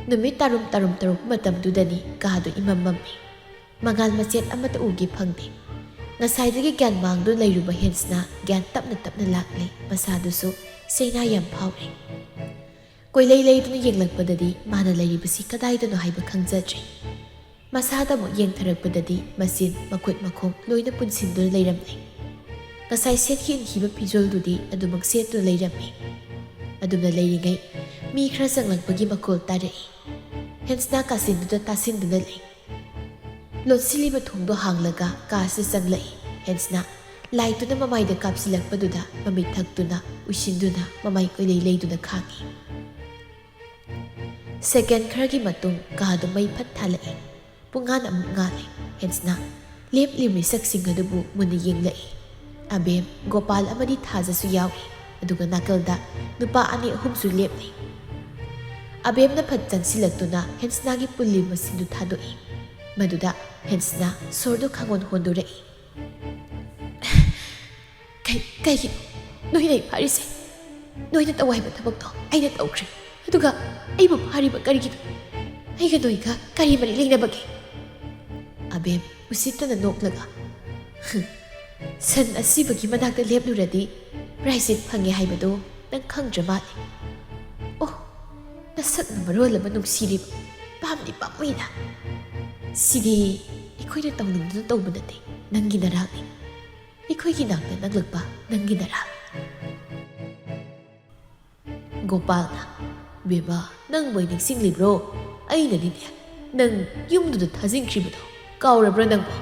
ꯅꯨꯃꯤꯠ ꯇꯥꯔꯨꯝ ꯇꯥꯔꯨꯝ ꯇꯥꯔꯨꯛ ꯃꯇꯝꯗꯨꯗꯅꯤ ꯀꯥꯗꯨ ꯏꯃꯝ ꯃꯝꯃꯤ꯫ ꯃꯉꯥꯜ ꯃꯆꯦꯠ ꯑꯃꯠꯇ ꯎꯒꯦ ꯐꯪꯗꯦ꯫ ꯉꯁꯥꯏꯗꯒꯤ ꯒ꯭ꯌꯥꯟ ꯃꯥꯡꯗꯨꯅ ꯂꯩꯔꯨꯕ ꯍꯦꯟꯁꯅ ꯒ꯭ꯌꯥꯟ ꯇꯞꯅ ꯇꯞꯅ ꯂꯥꯛꯂꯤ꯫ ꯃꯁꯥꯗꯨꯁꯨ ꯆꯩꯅꯥ ꯌꯥꯝ ꯐꯥꯎꯔꯤ꯫ ꯀꯣꯏꯂꯩ ꯂꯩꯗꯨꯅ ꯌꯦꯡꯂꯛꯄꯗꯗꯤ ꯃꯥꯅ ꯂꯩꯔꯤꯕꯁꯤ ꯀꯗꯥꯏꯗꯅꯣ ꯍꯥꯏꯕ ꯈꯪꯖꯗ꯭ꯔꯦ꯫ ꯃꯁꯥꯗ ꯑꯃꯨꯛ ꯌꯦꯡꯊꯔꯛꯄꯗꯗꯤ ꯃꯆꯤꯟ, ꯃꯈꯨꯠ, ꯃꯈꯣꯡ ꯂꯣꯏꯅ ꯄꯨꯟꯁꯤꯟꯗꯨꯅ ꯂꯩꯔꯝꯂꯦ꯫ ꯉꯁꯥꯏ ꯁꯦꯠꯈꯤ ꯏꯟꯈꯤꯕ ꯐꯤꯖꯣꯜꯗꯨꯗꯤ ꯑꯗꯨꯃꯛ ꯁꯦꯠꯇꯨꯅ ꯂꯩꯔꯝꯃꯤ꯫ ꯑꯗꯨꯝꯅ ꯂꯩꯔꯤꯉꯩ ꯃꯤ ꯈꯔ ꯆꯪꯂꯛꯄꯒꯤ ꯃꯈꯣꯜ ꯇꯥꯔꯛꯏ꯫ ꯍꯦꯟꯁꯅ ꯀꯥꯆꯤꯟꯗꯨꯗ ꯇꯥꯁꯤꯟꯗꯨꯅ ꯂꯩ꯫ ꯂꯣꯠꯁꯤꯜꯂꯤꯕ ꯊꯣꯡꯗꯣ ꯍꯥꯡꯂꯒ ꯀꯥꯁꯤꯗ ꯆꯪꯂꯛꯏ꯫ ꯍꯦꯟꯁꯅ ꯂꯥꯏꯠꯇꯨꯅ ꯃꯃꯥꯏꯗ ꯀꯥꯞꯁꯤꯜꯂꯛꯄꯗꯨꯗ ꯃꯃꯤꯠ ꯊꯛꯇꯨꯅ ꯎꯏꯁꯤꯟꯗꯨꯅ ꯃꯃꯥꯏ ꯀꯣꯏꯂꯩ ꯂꯩꯗꯨꯅ ꯈꯥꯡꯉꯤ꯫ ꯁꯦꯀꯦꯟ ꯈꯔꯒꯤ ꯃꯇꯨꯡ ꯀꯥꯗꯨ ꯃꯩ ꯐꯠ ꯊꯥꯜꯂꯛꯏ꯫ ꯄꯨꯡꯉꯥꯟ ꯑꯃꯨꯛ ꯉꯥꯜꯂꯤ꯫ ꯍꯦꯟꯁꯅ ꯂꯦꯞꯂꯤꯕ ꯃꯤꯁꯛꯁꯤꯡ ꯑꯗꯨꯕꯨ ꯃꯨꯟꯅ ꯌꯦꯡꯂꯛꯏ꯫ ꯑꯕꯦꯝ, ꯒꯣꯄꯥꯜ ꯑꯃꯗꯤ ꯊꯥꯖꯁꯨ ꯌꯥꯎꯏ꯫ ꯑꯗꯨꯒ ꯅꯥꯀꯜꯗ ꯅꯨꯄꯥ ꯑꯅꯤ ꯑꯍꯨꯝꯁꯨ ꯂꯦꯞꯂꯤ꯫ ꯑꯕꯦꯝꯅ ꯐꯠ ꯆꯪꯁꯤꯜꯂꯛꯇꯨꯅ ꯍꯦꯟꯁꯅꯥꯒꯤ ꯄꯨꯜꯂꯤ ꯃꯁꯤꯡꯗꯨ ꯊꯥꯗꯣꯛꯏ꯫ ꯃꯗꯨꯗ ꯍꯦꯟꯁꯅꯥ ꯁꯣꯔꯗꯨ ꯈꯪꯍꯣꯟ ꯍꯣꯟꯗꯣꯔꯛꯏ꯫ "ꯀꯩ-, ꯀꯩꯒꯤꯅꯣ ꯅꯣꯏꯅ ꯑꯩ ꯐꯥꯔꯤꯁꯦ? ꯅꯣꯏꯅ ꯇꯧ ꯍꯥꯏꯕ ꯊꯕꯛꯇꯣ ꯑꯩꯅ ꯇꯧꯈ꯭ꯔꯦ꯫ ꯑꯗꯨꯒ ꯑꯩꯕꯨ ꯐꯥꯔꯤꯕ ꯀꯔꯤꯒꯤꯅꯣ? ꯑꯩꯒ ꯅꯣꯏꯒ ꯀꯔꯤ ꯃꯔꯤ ꯂꯩꯅꯕꯒꯦ?" ꯑꯕꯦꯝ ꯎꯁꯤꯠꯇꯅ ꯅꯣꯛꯂꯒ, "ꯁꯟ ꯑꯁꯤꯕꯒꯤ ꯃꯅꯥꯛꯇ ꯂꯦꯞꯂꯨꯔꯗꯤ ꯄ꯭ꯔꯥꯏꯖꯤꯠ ꯐꯪꯉꯦ ꯍꯥꯏꯕꯗꯣ ꯅꯪ ꯈꯪꯗ꯭ꯔ ꯃꯥꯜꯂꯦ꯫ ꯑꯣ, ꯅꯁꯛꯅ ꯃꯔꯣꯜ ꯑꯃ ꯅꯨꯡꯁꯤꯔꯤꯕ, ꯄꯥꯝꯗꯤ ꯄꯥꯝꯃꯨꯏꯗ꯫ ꯁꯤꯗꯤ ꯑꯩꯈꯣꯏꯅ ꯇꯧꯅꯤꯡꯗꯨꯅ ꯇꯧꯕ ꯅꯠꯇꯦ, ꯅꯪꯒꯤ ꯅꯔꯥꯛꯅꯤ꯫ ꯑꯩꯈꯣꯏꯒꯤ ꯅꯥꯛꯇ ꯅꯛꯂꯛꯄ ꯅꯪꯒꯤ ꯅꯔꯥꯛ꯫" ꯒꯣꯄꯥꯜꯅ, "ꯕꯦꯝꯃ, ꯅꯪ ꯃꯣꯏ ꯅꯤꯡꯁꯤꯡꯂꯤꯕ꯭ꯔꯣ? ꯑꯩꯅꯅꯤꯅꯦ ꯅꯪ ꯌꯨꯝꯗꯨꯗ ꯊꯥꯖꯤꯟꯈ꯭ꯔꯤꯕꯗꯣ꯫ ꯀꯥꯎꯔꯕ꯭ꯔꯥ ꯅꯪꯕꯣ?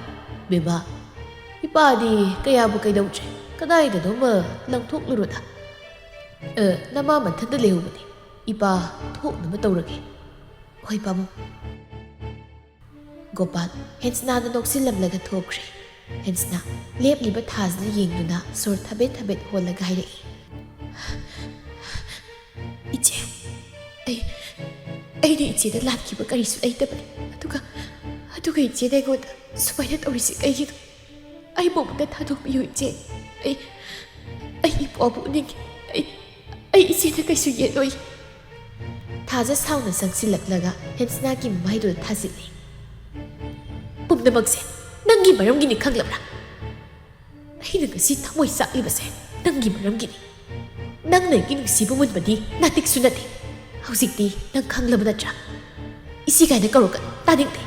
ꯕꯦꯝꯃ, ꯏꯄꯥꯗꯤ ꯀꯌꯥꯕꯨ ꯀꯩꯗꯧꯗ꯭ꯔꯦ, ꯀꯗꯥꯏꯗꯅꯣꯃ ꯂꯪꯊꯣꯛꯂꯨꯔꯣꯗ꯫ ꯑ, ꯅꯃꯥ ꯃꯊꯟꯇ ꯂꯩꯍꯧꯕꯅꯤ, ꯏꯄꯥ ꯊꯣꯛꯅꯕ ꯇꯧꯔꯒꯦ꯫" "ꯍꯣꯏ ꯄꯥꯕꯨꯡ꯫" ꯒꯣꯄꯥꯜ ꯍꯦꯟꯁꯅꯥꯗ ꯅꯣꯛꯁꯤꯜꯂꯝꯂꯒ ꯊꯣꯛꯈ꯭ꯔꯦ꯫ ꯍꯦꯟꯁꯅꯥ ꯂꯦꯞꯂꯤꯕ ꯊꯥꯖꯅ ꯌꯦꯡꯗꯨꯅ ꯁꯣꯔ ꯊꯕꯦꯠ ꯊꯕꯦꯠ ꯍꯣꯜꯂꯒ ꯍꯥꯏꯔꯛꯏ, "ꯏꯆꯦ, ꯑꯩ, ꯑꯩꯅ ꯏꯆꯦꯗ ꯂꯥꯟꯈꯤꯕ ꯀꯔꯤꯁꯨ ꯂꯩꯇꯕꯅꯤ꯫ ꯑꯗꯨꯒ, ꯑꯗꯨꯒ ꯏꯆꯦꯅ ꯑꯩꯉꯣꯟꯗ ꯁꯨꯃꯥꯏꯅ ꯇꯧꯔꯤꯁꯤ ꯀꯩꯒꯤꯅꯣ? ꯑꯩꯕꯨ ꯑꯃꯨꯛꯇ ꯊꯥꯗꯣꯛꯄꯤꯌꯨ ꯏꯆꯦ꯫ ꯑꯩ, ꯑꯩ ꯏꯄ꯭ꯋꯥꯕꯨ ꯎꯅꯤꯡꯉꯤ꯫ ꯑꯩ, ꯑꯩ ꯏꯆꯦꯗ ꯀꯩꯁꯨ ꯌꯦꯠꯂꯣꯏ꯫" ꯊꯥꯖ ꯁꯥꯎꯅ ꯆꯪꯁꯤꯜꯂꯛꯂꯒ ꯍꯦꯟꯁꯅꯥꯒꯤ ꯃꯃꯥꯏꯗꯨꯗ ꯊꯥꯖꯤꯜꯂꯤ꯫ "ꯄꯨꯝꯅꯃꯛꯁꯦ ꯅꯪꯒꯤ ꯃꯔꯝꯒꯤꯅꯤ, ꯈꯪꯂꯕ꯭ꯔꯥ? ꯑꯩꯅ ꯉꯁꯤ ꯊꯃꯣꯏ ꯆꯥꯛꯂꯤꯕꯁꯦ ꯅꯪꯒꯤ ꯃꯔꯝꯒꯤꯅꯤ꯫ ꯅꯪꯅ ꯑꯩꯒꯤ ꯅꯨꯡꯁꯤꯕ ꯃꯨꯟꯕꯗꯤ ꯅꯥꯇꯤꯛꯁꯨ ꯅꯠꯇꯦ꯫ ꯍꯧꯖꯤꯛꯇꯤ ꯅꯪ ꯈꯪꯂꯕ ꯅꯠꯇ꯭ꯔꯥ? ꯏꯆꯦ ꯀꯥꯏꯅ ꯀꯧꯔꯛꯀꯅꯨ, ꯇꯥꯅꯤꯡꯗꯦ꯫"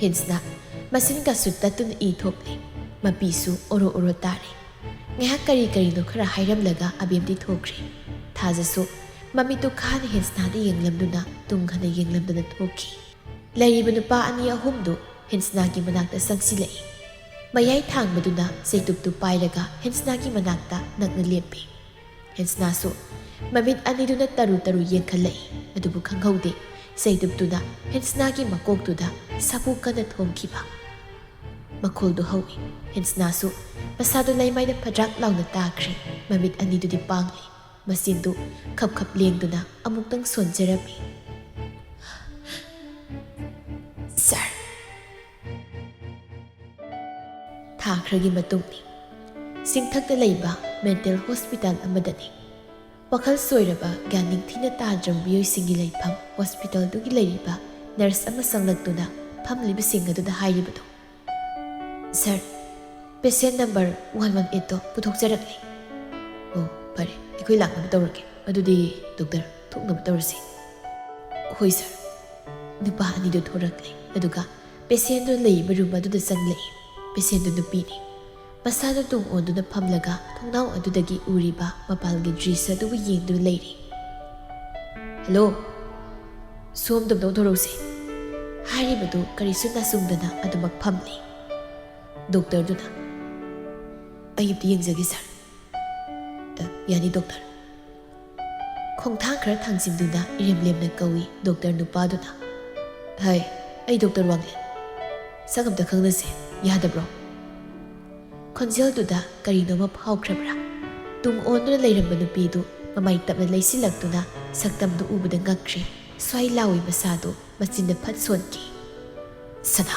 ꯍꯦꯟꯁꯅꯥ ꯃꯆꯤꯟ ꯀꯥꯁꯨ ꯇꯠꯇꯨꯅ ꯏ ꯊꯣꯛꯂꯦ꯫ ꯃꯄꯤꯁꯨ ꯑꯣꯔꯣ ꯑꯣꯔꯣ ꯇꯥꯔꯦ꯫ ꯉꯥꯏꯍꯥꯛ ꯀꯔꯤ ꯀꯔꯤꯅꯣ ꯈꯔ ꯍꯥꯏꯔꯝꯂꯒ ꯑꯕꯦꯝꯗꯤ ꯊꯣꯛꯈ꯭ꯔꯦ꯫ ꯊꯥꯖꯁꯨ ꯃꯃꯤꯠꯇꯨ ꯈꯥꯅ ꯍꯦꯟꯁꯅꯥꯗ ꯌꯦꯡꯂꯝꯗꯨꯅ ꯇꯨꯡ ꯍꯟꯅ ꯌꯦꯡꯂꯝꯗꯅ ꯊꯣꯛꯈꯤ꯫ ꯂꯩꯔꯤꯕ ꯅꯨꯄꯥ ꯑꯅꯤ ꯑꯍꯨꯝꯗꯨ ꯍꯦꯟꯁꯅꯥꯒꯤ ꯃꯅꯥꯛꯇ ꯆꯪꯁꯤꯜꯂꯛꯏ꯫ ꯃꯌꯥꯏ ꯊꯥꯡꯕꯗꯨꯅ ꯆꯩꯇꯨꯞꯇꯨ ꯄꯥꯏꯔꯒ ꯍꯦꯟꯁꯅꯥꯒꯤ ꯃꯅꯥꯛꯇ ꯅꯛꯅ ꯂꯦꯞꯄꯤ꯫ ꯍꯦꯟꯁꯅꯥꯁꯨ ꯃꯃꯤꯠ ꯑꯅꯤꯗꯨꯅ ꯇꯔꯨ ꯇꯔꯨ ꯌꯦꯡꯈꯠꯂꯛꯏ, ꯑꯗꯨꯕꯨ ꯈꯪꯍꯧꯗꯦ, ꯆꯩꯇꯨꯞꯇꯨꯅ ꯍꯦꯟꯁꯅꯥꯒꯤ ꯃꯀꯣꯛꯇꯨꯗ ꯁꯥꯐꯨ ꯀꯟꯅ ꯊꯣꯝꯈꯤꯕ꯫ ꯃꯈꯣꯜꯗꯨ ꯍꯧꯏ꯫ ꯍꯦꯟꯁꯅꯥꯁꯨ ꯃꯁꯥꯗꯨ ꯂꯩꯃꯥꯏꯗ ꯐꯗ꯭ꯔꯥꯛ ꯂꯥꯎꯅ ꯇꯥꯈ꯭ꯔꯦ꯫ ꯃꯃꯤꯠ ꯑꯅꯤꯗꯨꯗꯤ ꯄꯥꯡꯂꯤ꯫ ꯃꯆꯤꯟꯗꯨ ꯈꯞ ꯈꯞ ꯂꯦꯡꯗꯨꯅ ꯑꯃꯨꯛꯇꯪ ꯁꯣꯟꯖꯔꯝꯃꯤ꯫ "ꯁꯥꯔ꯫" ꯊꯥ ꯈꯔꯒꯤ ꯃꯇꯨꯡꯅꯤ꯫ ꯆꯤꯡꯊꯛꯇ ꯂꯩꯕ ꯃꯦꯟꯇꯦꯜ ꯍꯣꯁꯄꯤꯇꯥꯜ ꯑꯃꯗꯅꯤ꯫ ꯋꯥꯈꯜ ꯁꯣꯏꯔꯕ, ꯒ꯭ꯌꯥꯟ ꯅꯤꯡꯊꯤꯅ ꯇꯥꯗ꯭ꯔꯕ ꯃꯤꯑꯣꯏꯁꯤꯡꯒꯤ ꯂꯩꯐꯝ ꯍꯣꯁꯄꯤꯇꯥꯜꯗꯨꯒꯤ ꯂꯩꯔꯤꯕ ꯅꯔꯁ ꯑꯃ ꯆꯪꯂꯛꯇꯨꯅ ꯐꯝꯂꯤꯕꯁꯤꯡ ꯑꯗꯨꯗ ꯍꯥꯏꯔꯤꯕꯗꯨ, "ꯁꯥꯔ, ꯄꯦꯁꯦꯟ ꯅꯝꯕꯔ ꯋꯥꯟ ꯋꯥꯟ ꯑꯩꯠꯇꯣ ꯄꯨꯊꯣꯛꯆꯔꯛꯂꯦ꯫" "ꯑꯣ, ꯐꯔꯦ, ꯑꯩꯈꯣꯏ ꯂꯥꯛꯅꯕ ꯇꯧꯔꯒꯦ꯫ ꯑꯗꯨꯗꯤ ꯗꯣꯛꯇꯔ, ꯊꯣꯛꯅꯕ ꯇꯧꯔꯁꯤ꯫" "ꯍꯣꯏ ꯁꯥꯔ꯫" ꯅꯨꯄꯥ ꯑꯅꯤꯗꯨ ꯊꯣꯔꯛꯂꯦ, ꯑꯗꯨꯒ ꯄꯦꯁꯦꯟꯗꯨ ꯂꯩꯕ ꯔꯨꯝ ꯑꯗꯨꯗ ꯆꯪꯂꯛꯏ꯫ ꯄꯦꯁꯦꯟꯗꯨ ꯅꯨꯄꯤꯅꯤ꯫ ꯃꯁꯥꯗꯨ ꯇꯨꯡ ꯑꯣꯟꯗꯨꯅ ꯐꯝꯂꯒ ꯊꯣꯡꯅꯥꯎ ꯑꯗꯨꯗꯒꯤ ꯎꯔꯤꯕ ꯃꯄꯥꯜꯒꯤ ꯗ꯭ꯔꯤꯁ ꯑꯗꯨꯕꯨ ꯌꯦꯡꯗꯨꯅ ꯂꯩꯔꯤ꯫ "ꯍꯜꯂꯣ, ꯁꯣꯝꯗ ꯑꯝꯇ ꯑꯣꯟꯊꯣꯔꯛꯎꯁꯦ꯫" ꯍꯥꯏꯔꯤꯕꯗꯨ ꯀꯔꯤꯁꯨ ꯅꯥꯆꯨꯡꯗꯅ ꯑꯗꯨꯃꯛ ꯐꯝꯂꯤ꯫ ꯗꯣꯛꯇꯔꯗꯨꯅ, "ꯑꯩ ꯑꯝꯇ ꯌꯦꯡꯖꯒꯦ ꯁꯥꯔ꯫" "ꯑ, ꯌꯥꯅꯤ ꯗꯣꯛꯇꯔ꯫" ꯈꯣꯡꯊꯥꯡ ꯈꯔ ꯊꯥꯡꯖꯤꯟꯗꯨꯅ ꯏꯔꯦꯝꯂꯦꯝꯅ ꯀꯧꯏ ꯗꯣꯛꯇꯔ ꯅꯨꯄꯥꯗꯨꯅ꯫ "ꯍꯥꯏ, ꯑꯩ ꯗꯣꯛꯇꯔ ꯋꯥꯡꯂꯦꯟ꯫ ꯁꯛ ꯑꯝꯇ ꯈꯪꯅꯁꯦ, ꯌꯥꯗꯕ꯭ꯔꯣ?" ꯈꯣꯟꯖꯦꯜꯗꯨꯗ ꯀꯔꯤꯅꯣꯃ ꯐꯥꯎꯈ꯭ꯔꯕ꯭ꯔꯥ? ꯇꯨꯡ ꯑꯣꯟꯗꯨꯅ ꯂꯩꯔꯝꯕ ꯅꯨꯄꯤꯗꯨ ꯃꯃꯥꯏ ꯇꯞꯅ ꯂꯩꯁꯤꯜꯂꯛꯇꯨꯅ ꯁꯛꯇꯝꯗꯨ ꯎꯕꯗ ꯉꯛꯈ꯭ꯔꯦ꯫ ꯁ꯭ꯋꯥꯏ ꯂꯥꯎꯏ ꯃꯁꯥꯗꯨ ꯃꯆꯤꯟꯗ ꯐꯠ ꯁꯣꯟꯈꯤ꯫ "ꯁꯅꯥ,